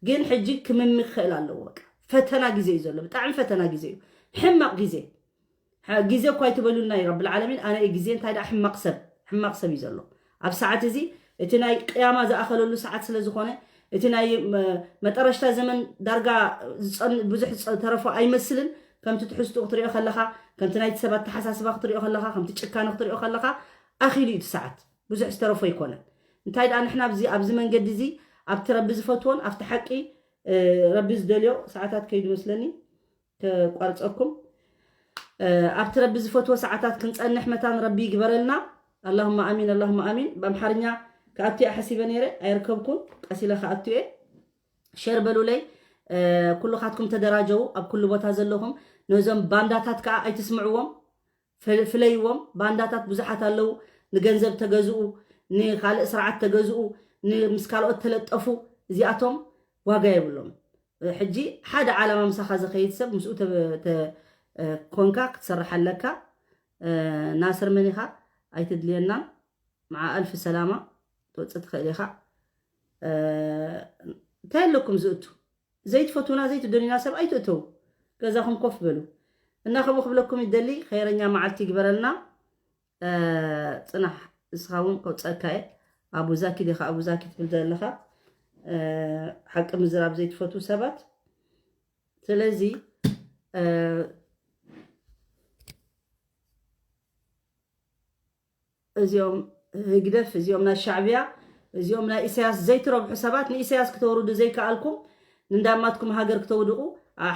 ግን ሕጂ ክምም ክኽእል ኣለዎ። በቃ ፈተና ግዜ እዩ ዘሎ። ብጣዕሚ ፈተና ግዜ እዩ። ሕማቕ ግዜ። ሐ-፣ ግዜ እኳ ኣይትበሉልና እዩ ረብል ዓለሚን። ኣነ እዩ ግዜ እንታይ ደኣ ሕማቕ ሰብ፣ ሕማቕ ሰብ እዩ ዘሎ። ኣብ ሰዓት እዚ እቲ ናይ ቅያማ ዝኣኸለሉ ሰዓት ስለ ዝኾነ፣ እቲ ናይ መ-፣ መጠረሽታ ዘመን ዳርጋ ዝጸን-፣ ብዙሕ ዝጸ-፣ ተረፎ ኣይመስልን። ከምቲ ትሕዝትኡ ክትሪኦ ከለኻ፣ ከምቲ ናይቲ ሰብ ኣተሓሳስባ ክትሪኦ ከለኻ፣ ከምቲ ጭካነ ክትሪኦ ከለኻ፣ ኣኺሉ እዩ እቲ ሰዓት። ብዙሕ ዝተረፎ ኣይኮነን። እንታይ ደኣ ንሕና ኣብዚ፣ ኣብዚ መንገዲ እዚ ኣብቲ ረቢ ዝፈትዎን ኣብቲ ሓቂ፣ እ፣ ረቢ ዝደልዮ ሰዓታት ከይዱ መስለኒ። ከቋርፀኩም። እ፣ ኣብቲ ረቢ ዝፈትዎ ሰዓታት ክንፀንሕ መታን ረቢ ይግበረልና። ኣላሁማ ኣሚን፣ ኣላሁማ ኣሚን። ብኣምሓርኛ ክኣቱ እየ ሓሲበ ነይረ፣ ኣይርከብኩን። ቀስ ኢለ ክኣቱ እየ። ሼር በሉለይ። እ፣ ኩልኻትኩም ተደራጀው፣ ኣብ ኩሉ ቦታ ዘለኹም። ነዞም ባንዳታት ከዓ ኣይትስምዕዎም። ፍለ- ፍለይዎም። ባንዳታት ብዙሓት ኣለዉ። ንገንዘብ ተገዝኡ፣ ንኻልእ ስርዓት ተገዝኡ፣ ን- ምስ ካልኦት ተለጠፉ። እዚኣቶም ዋጋ የብሎም። ሕጂ ሓደ ዓላማ ምሳኻ ዝኸይድ ሰብ ምስኡ ተ- ተ- ኮንካ ክትሰርሕ ኣለካ። ናስር መን ኢኻ? ኣይትድልየናን። መዓ ኣልፊ ሰላማ ትወፅእ ትኽእል ኢኻ። እንታይ ኣለኩም ዝእቱ? ዘይትፈትውና ዘይትደልዩና ሰብ ኣይትእተው። ገዛኹም ኮፍ በሉ። እና ከምኡ ክብለኩም ይደሊ። ኸይረኛ መዓልቲ ይግበረልና። ጽናሕ፣ ንስኻ እውን ከውጸእካ እየ። ኣቡ ዛኪ ዲኻ ኣቡ ዛኪ ትብል ዘለኻ? ሓቂ ምዝራብ ዘይትፈትው ሰባት። ስለዚ እዚኦም ህግደፍ፣ እዚኦም ናይ ሻዕብያ፣ እዚኦም ናይ ኢሳያስ ዘይትረብሑ ሰባት፣ ንኢሳያስ ክተውርዱ ዘይከኣልኩም፣ ንእንዳማትኩም ሃገር ክተውድቑ፣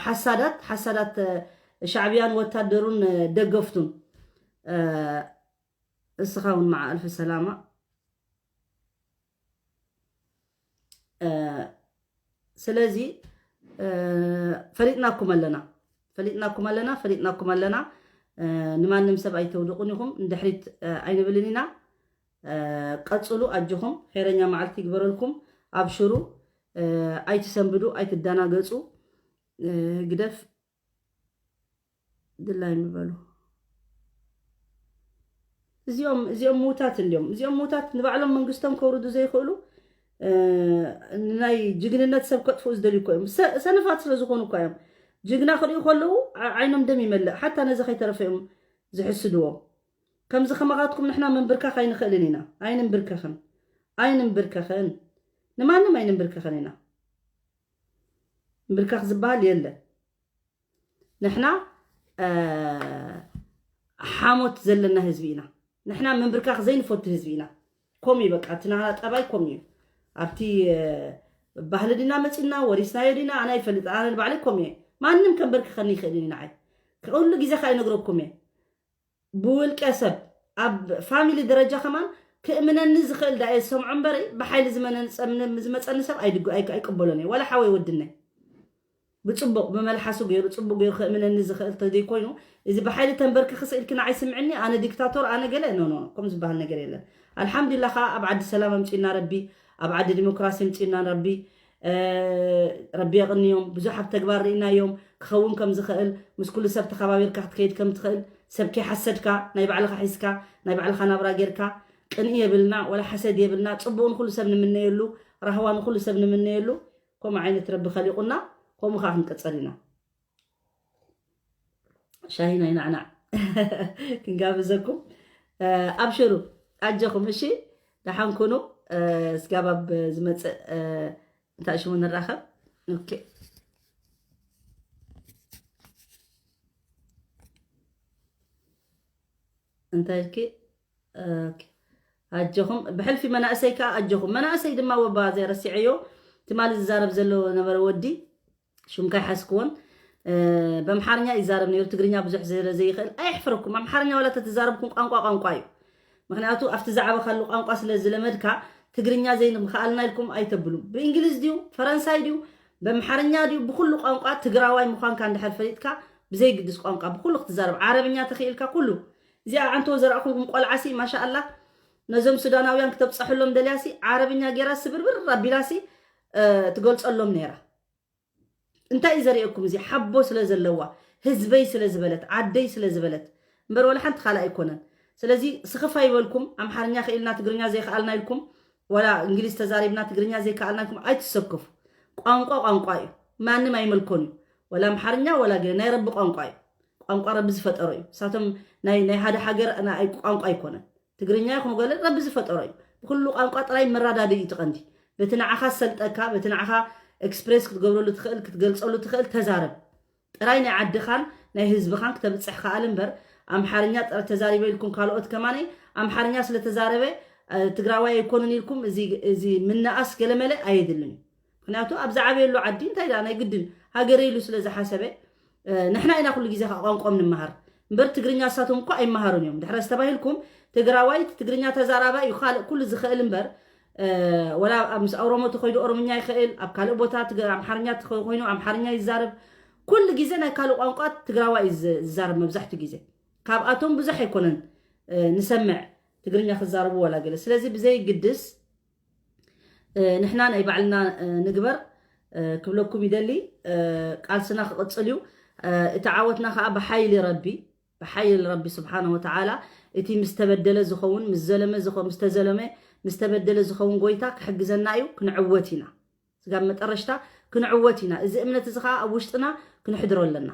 ሓሳዳት፣ ሓሳዳት ሻዕብያን ወታደሩን ደገፍቱን። እስኻ እውን መዓ ኣልፊ ሰላማ። ስለዚ ፈሊጥናኩም ኣለና፣ ፈሊጥናኩም ኣለና፣ ፈሊጥናኩም ኣለና። ንማንም ሰብ ኣይተውድቑን ኢኹም፣ ንድሕሪት ኣይንብልን ኢና። ቀጽሉ፣ ኣጆኹም፣ ኸይረኛ መዓልቲ ይግበረልኩም። ኣብሽሩ፣ ኣይትሰንብዱ፣ ኣይትደናገጹ። ግደፍ ድላይ ምበሉ። እዚኦም እዚኦም ምውታት እንዲዮም። እዚኦም ምውታት ንባዕሎም መንግስቶም ከውርዱ ዘይኽእሉ፣ ናይ ጅግንነት ሰብ ከጥፍኡ ዝደልዩ እኮ እዮም። ሰነፋት ስለ ዝኾኑ እኮ እዮም። ጅግና ክሪኡ ከለዉ ዓይኖም ደም ይመልእ። ሓታ ነዚ ከይተረፈ እዮም ዝሕስድዎም። ከምዚ ከማኻትኩም ንሕና ምንብርካኽ ኣይንኽእልን ኢና። ኣይንንብርከኽን፣ ኣይንንብርከኽን፣ ንማንም ኣይንንብርከኽን ኢና። ምብርካኽ ዝበሃል የለን። ንሕና ሓሞት ዘለና ህዝቢ ኢና። ንሕና ምንብርካኽ ዘይንፈቱ ህዝቢ ኢና። ኮም እዩ በቃ፣ እቲ ናህና ጠባይ ኮም እዩ። ኣብቲ ባህሊ ድና መፂና ወሪስናዮ ድና ኣና ይፈልጥ። ኣነ ንባዕለይ ኮም እየ። ማንም ከንበርክኸኒ ይኽእልን እዩ ንዓይ። ኩሉ ግዜ ከዓ ይነግረኩም እየ። ብውልቀ ሰብ ኣብ ፋሚሊ ደረጃ ከማን ክእምነኒ ዝኽእል ዳ እየ ዝሰምዖ እምበረይ፣ ብሓይሊ ዝመነን- ዝመፀኒ ሰብ ኣይድግ- ኣይቅ- ኣይቅበሎን እየ። ዋላ ሓወይ ወድነይ ብፅቡቕ ብመልሓሱ ገይሩ ፅቡቕ ገይሩ ክእምነኒ ዝኽእል ተዘይኮይኑ፣ እዚ ብሓይሊ ተንበርክኺ ስኢልኪ ንዓይ ስምዕኒ፣ ኣነ ዲክታቶር፣ ኣነ ገለ፣ ኖ ኖ፣ ከምኡ ዝበሃል ነገር የለን። ኣልሓምዱሊላ ከዓ ኣብ ዓዲ ሰላም ኣምፂና ረቢ፣ ኣብ ዓዲ ዲሞክራሲ ኣምፂና ረቢ። ረቢ የቕንዮም። ብዙሕ ኣብ ተግባር ርኢናዮም። ክኸውን ከም ዝኽእል፣ ምስ ኩሉ ሰብ ተኸባቢርካ ክትከይድ ከም ትኽእል፣ ሰብ ከይሓሰድካ ናይ ባዕልኻ ሒዝካ ናይ ባዕልኻ ናብራ ጌርካ፣ ቅንኢ የብልና ወላ ሓሰድ የብልና። ጽቡቕ ንኹሉ ሰብ ንምነየሉ፣ ራህዋ ንኹሉ ሰብ ንምነየሉ። ከምኡ ዓይነት ረቢ ኸሊቑና፣ ከምኡ ኸዓ ክንቅጽል ኢና። ሻሂ ናይ ናዕናዕ ክንጋብዘኩም። ኣብሽሩ፣ ኣጀኹም፣ እሺ? ደሓን ኩኑ። ስጋብ ኣብ ዝመጽእ እንታይ ሽሙ ንራኸብ። ኦኬ። እንታይ ኢልኪ? ኦኬ። ኣጆኹም፣ ብሕልፊ መናእሰይ ከኣ ኣጆኹም። መናእሰይ ድማ ወባ ዘይረሲዐዮ፣ ትማሊ ዝዛረብ ዘሎ ነበረ ወዲ፣ ሽምካ ኣይሓዝክዎን። በምሓርኛ ይዛረብ ነይሩ፣ ትግርኛ ብዙሕ ስለ ዘይኽእል ኣየሕፍረኩም። ኣምሓርኛ ዋላ ተትዛረብኩም ቋንቋ ቋንቋ እዩ። ምኽንያቱ ኣብቲ ዝዓበኻሉ ቋንቋ ስለ ዝለመድካ ትግርኛ ዘይምኽኣልና ኢልኩም ኣይተብሉ። ብእንግሊዝ ድዩ፣ ፈረንሳይ ድዩ፣ በምሓርኛ ድዩ፣ ብኹሉ ቋንቋ ትግራዋይ ምዃንካ እንድሕር ፈሊጥካ ብዘይግድስ ቋንቋ ብኹሉ ክትዛረብ፣ ዓረብኛ ተኽኢልካ ኩሉ። እዚኣ ዓንተቦ ዘርኣኹም ቆልዓሲ ማሻኣላ ነዞም ሱዳናውያን ክተብፀሐሎም ደልያሲ ዓረብኛ ጌራ ስብርብር ኣቢላሲ ትገልፀሎም ነይራ። እንታይ እዩ ዘርእየኩም? እዚ ሓቦ ስለ ዘለዋ፣ ህዝበይ ስለ ዝበለት፣ ዓደይ ስለ ዝበለት እምበር ወላ ሓንቲ ካልእ ኣይኮነን። ስለዚ ስኽፍ ኣይበልኩም። ኣምሓርኛ ክኢልና ትግርኛ ዘይከኣልና ኢልኩም፣ ወላ እንግሊዝ ተዛሪብና ትግርኛ ዘይከኣልና ኢልኩም ኣይትሰከፉ። ቋንቋ ቋንቋ እዩ፣ ማንም ኣይመልኮን እዩ። ወላ ኣምሓርኛ ወላ ገለ ናይ ረቢ ቋንቋ እዩ። ቋንቋ ረቢ ዝፈጠሮ እዩ። ንሳቶም ናይ ናይ ሓደ ሃገር ናይ ቋንቋ ኣይኮነን። ትግርኛ ይኹን ገለ ረቢ ዝፈጠሮ እዩ። ብኩሉ ቋንቋ ጥራይ መራዳድኢ እዩ እቲ ቀንዲ። በቲ ንዓኻ ዝሰልጠካ፣ በቲ ንዓኻ ኤክስፕሬስ ክትገብረሉ ትኽእል፣ ክትገልጸሉ ትኽእል ተዛረብ። ጥራይ ናይ ዓድኻን ናይ ህዝብኻን ክተብጽሕ ከኣል እምበር፣ ኣምሓርኛ ጥራይ ተዛሪበ ኢልኩም ካልኦት ከማነይ ኣምሓርኛ ስለ ተዛረበ ትግራዋይ ኣይኮነን ኢልኩም እዚ እዚ ምንኣስ ገለመለ ኣየድልን እዩ። ምክንያቱ ኣብ ዝዓበየሉ ዓዲ እንታይ ደኣ ናይ ግድን ሃገረ ኢሉ ስለ ዝሓሰበ ንሕና ኢና ኩሉ ግዜ ከዓ ቋንቋም ንምሃር እምበር ትግርኛ እሳቶም እኮ ኣይመሃሩን እዮም። ድሕረስ ተባሂልኩም ትግራዋይ ትግርኛ ተዛራባይ እዩ ካልእ ኩሉ ዝኽእል እምበር ወላ ምስ ኦሮሞ ተኾይዱ ኦሮምኛ ይኽእል፣ ኣብ ካልእ ቦታ ኣምሓርኛ ተኾይኑ ኣምሓርኛ ይዛረብ። ኩሉ ግዜ ናይ ካልእ ቋንቋ ትግራዋይ እዩ ዝዛረብ መብዛሕትኡ ግዜ። ካብኣቶም ብዙሕ ኣይኮነን ንሰምዕ ትግርኛ ክዛረቡ ዋላ ገለ። ስለዚ ብዘይግድስ ንሕና ናይ ባዕልና ንግበር ክብለኩም ይደሊ። ቃልስና ክቕፅል እዩ። እቲ ዓወትና ከዓ ብሓይሊ ረቢ ብሓይሊ ረቢ ስብሓነ ወተዓላ እቲ ምስ ተበደለ ዝኸውን ምስ ዘለመ ምስ ተዘለመ ምስ ተበደለ ዝኸውን ጎይታ ክሕግዘና እዩ። ክንዕወት ኢና። ስጋብ መጠረሽታ ክንዕወት ኢና። እዚ እምነት እዚ ከዓ ኣብ ውሽጥና ክንሕድሮ ኣለና።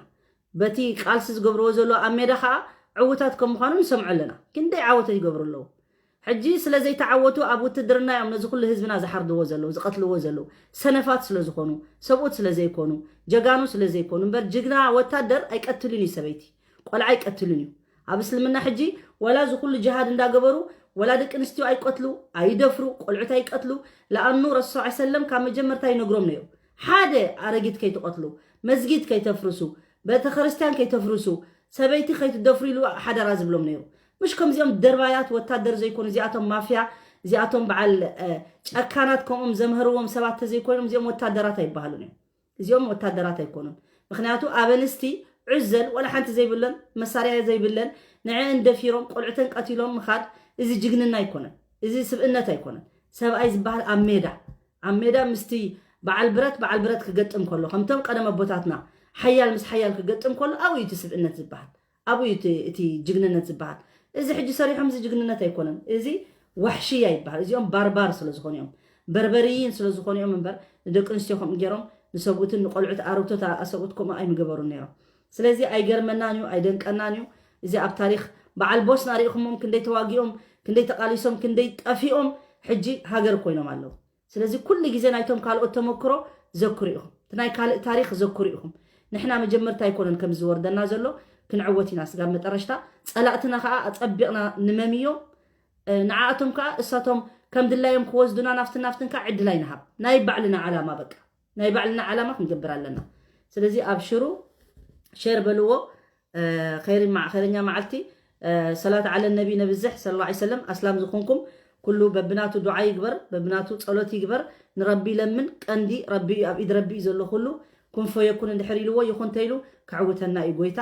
በቲ ቃልሲ ዝገብርዎ ዘለዉ ኣብ ሜዳ ከዓ ዕውታት ከም ምዃኑ ንሰምዖ ኣለና። ክንደይ ዓወታት ይገብሩ ኣለዉ። ሕጂ ስለ ዘይተዓወቱ ኣብ ውትድርና እዮም ነዚ ኩሉ ህዝብና ዝሓርድዎ ዘለዉ ዝቐትልዎ ዘለዉ። ሰነፋት ስለ ዝኾኑ፣ ሰብኡት ስለ ዘይኮኑ፣ ጀጋኑ ስለ ዘይኮኑ እምበር ጅግና ወታደር ኣይቀትልን እዩ ሰበይቲ ቆልዓ ኣይቀትልን እዩ። ኣብ እስልምና ሕጂ ወላ እዚ ኩሉ ጅሃድ እንዳገበሩ ወላ ደቂ ኣንስትዮ ኣይቀትሉ ኣይደፍሩ ቆልዑት ኣይቀትሉ። ለኣኑ ረሱ ስ ሰለም ካብ መጀመርታ ይነግሮም ነይሩ ሓደ ኣረጊት ከይትቐትሉ መስጊድ ከይተፍርሱ ቤተ ክርስቲያን ከይተፍርሱ ሰበይቲ ከይትደፍሩ ኢሉ ሓደራ ዝብሎም ነይሩ። ምሽ ከምዚኦም ደርባያት ወታደር ዘይኮኑ እዚኣቶም ማፍያ እዚኣቶም በዓል ጨካናት ከምኦም ዘምህርዎም ሰባት ተዘይኮይኖም እዚኦም ወታደራት ኣይበሃሉን እዮም። እዚኦም ወታደራት ኣይኮኑን። ምክንያቱ ኣብ ኣንስቲ ዕዘል ወላ ሓንቲ ዘይብለን መሳርያ ዘይብለን ንዕን ደፊሮም ቆልዕተን ቀቲሎም ምኻድ እዚ ጅግንና ኣይኮነን። እዚ ስብእነት ኣይኮነን። ሰብኣይ ዝበሃል ኣብ ሜዳ ኣብ ሜዳ ምስቲ በዓል ብረት በዓል ብረት ክገጥም ከሎ ከምቶም ቀደም ኣቦታትና ሓያል ምስ ሓያል ክገጥም ከሎ ኣብኡ እዩ እቲ ስብእነት ዝበሃል። ኣብኡ እዩ እቲ ጅግንነት ዝበሃል። እዚ ሕጂ ሰሪሖም እዚ ጅግንነት ኣይኮነን። እዚ ዋሕሽያ ይበሃል። እዚኦም ባርባር ስለ ዝኾኑ እዮም በርበርይን ስለ ዝኾኑ እዮም እምበር ንደቂ ኣንስትዮ ከምኡ ገይሮም ንሰብኡትን ንቆልዑት ኣረግቶት ኣሰብኡት ከምኡ ኣይምገበሩን ነይሮም። ስለዚ ኣይገርመናን እዩ ኣይደንቀናን እዩ። እዚ ኣብ ታሪክ በዓል ቦስና ርኢኹሞም ክንደይ ተዋጊኦም ክንደይ ተቃሊሶም ክንደይ ጠፊኦም ሕጂ ሃገር ኮይኖም ኣለዉ። ስለዚ ኩሉ ግዜ ናይቶም ካልኦት ተመክሮ ዘክሩ ኢኹም። እቲ ናይ ካልእ ታሪክ ዘክሩ ኢኹም። ንሕና መጀመርታ ኣይኮነን ከም ዝወርደና ዘሎ ክንዕወት ኢና ስጋብ መጠረሽታ። ጸላእትና ከዓ ኣጸቢቕና ንመምዮም። ንዓኣቶም ከዓ እሳቶም ከም ድላዮም ክወስዱና ናፍትን ናፍትን ከዓ ዕድል ኣይንሃብ። ናይ ባዕልና ዓላማ በቃ ናይ ባዕልና ዓላማ ክንገብር ኣለና። ስለዚ ኣብ ሽሩ ሸር በልዎ። ኸይርኛ መዓልቲ ሰላት ዓለ ነቢ ነብዝሕ ስለ ላ ሰለም ኣስላም ዝኾንኩም ኩሉ በብናቱ ዱዓ ይግበር በብናቱ ጸሎት ይግበር። ንረቢ ለምን ቀንዲ ረቢ እዩ ኣብ ኢድ ረቢ እዩ ዘሎ ኩሉ። ኩን ፈየኩን እንድሕር ኢልዎ ይኹን ተይሉ ከዕውተና እዩ ጎይታ።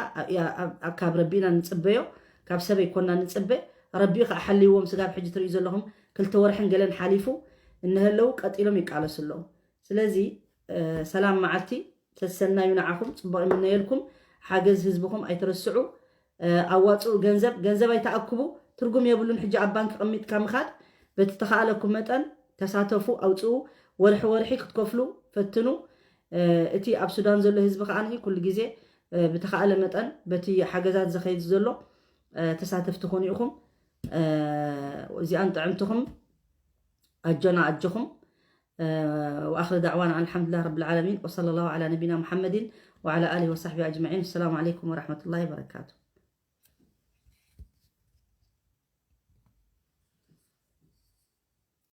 ካብ ረቢና ንጽበዮ ካብ ሰብ ኣይኮና ንጽበ። ረቢኡ ከዓ ሓልይዎም ስጋብ ሕጂ ትርእዩ ዘለኹም ክልተ ወርሕን ገለን ሓሊፉ እነሀለዉ ቀጢሎም ይቃለሱ ኣለዉ። ስለዚ ሰላም መዓልቲ ተሰናዩ ንዓኹም ጽቡቕ ይምነየልኩም። ሓገዝ ህዝብኹም ኣይትረስዑ። ኣዋፅኡ ገንዘብ ገንዘብ ኣይተኣክቡ ትርጉም የብሉን። ሕጂ ኣብ ባንክ ቀሚጥካ ምኻድ በቲ ተኻእለኩም መጠን ተሳተፉ ኣውፅኡ። ወርሒ ወርሒ ክትከፍሉ ፈትኑ። እቲ ኣብ ሱዳን ዘሎ ህዝቢ ከዓ ኩሉ ግዜ ብተኻእለ መጠን በቲ ሓገዛት ዝኸይድ ዘሎ ተሳተፍቲ ኮኑ ኢኹም። እዚኣን ጥዕምትኹም ኣጆና ኣጆኹም። وآخر دعوانا أن الحمد لله رب العالمين وصلى الله على نبينا محمد وعلى آله وصحبه أجمعين. السلام عليكم ورحمة الله وبركاته.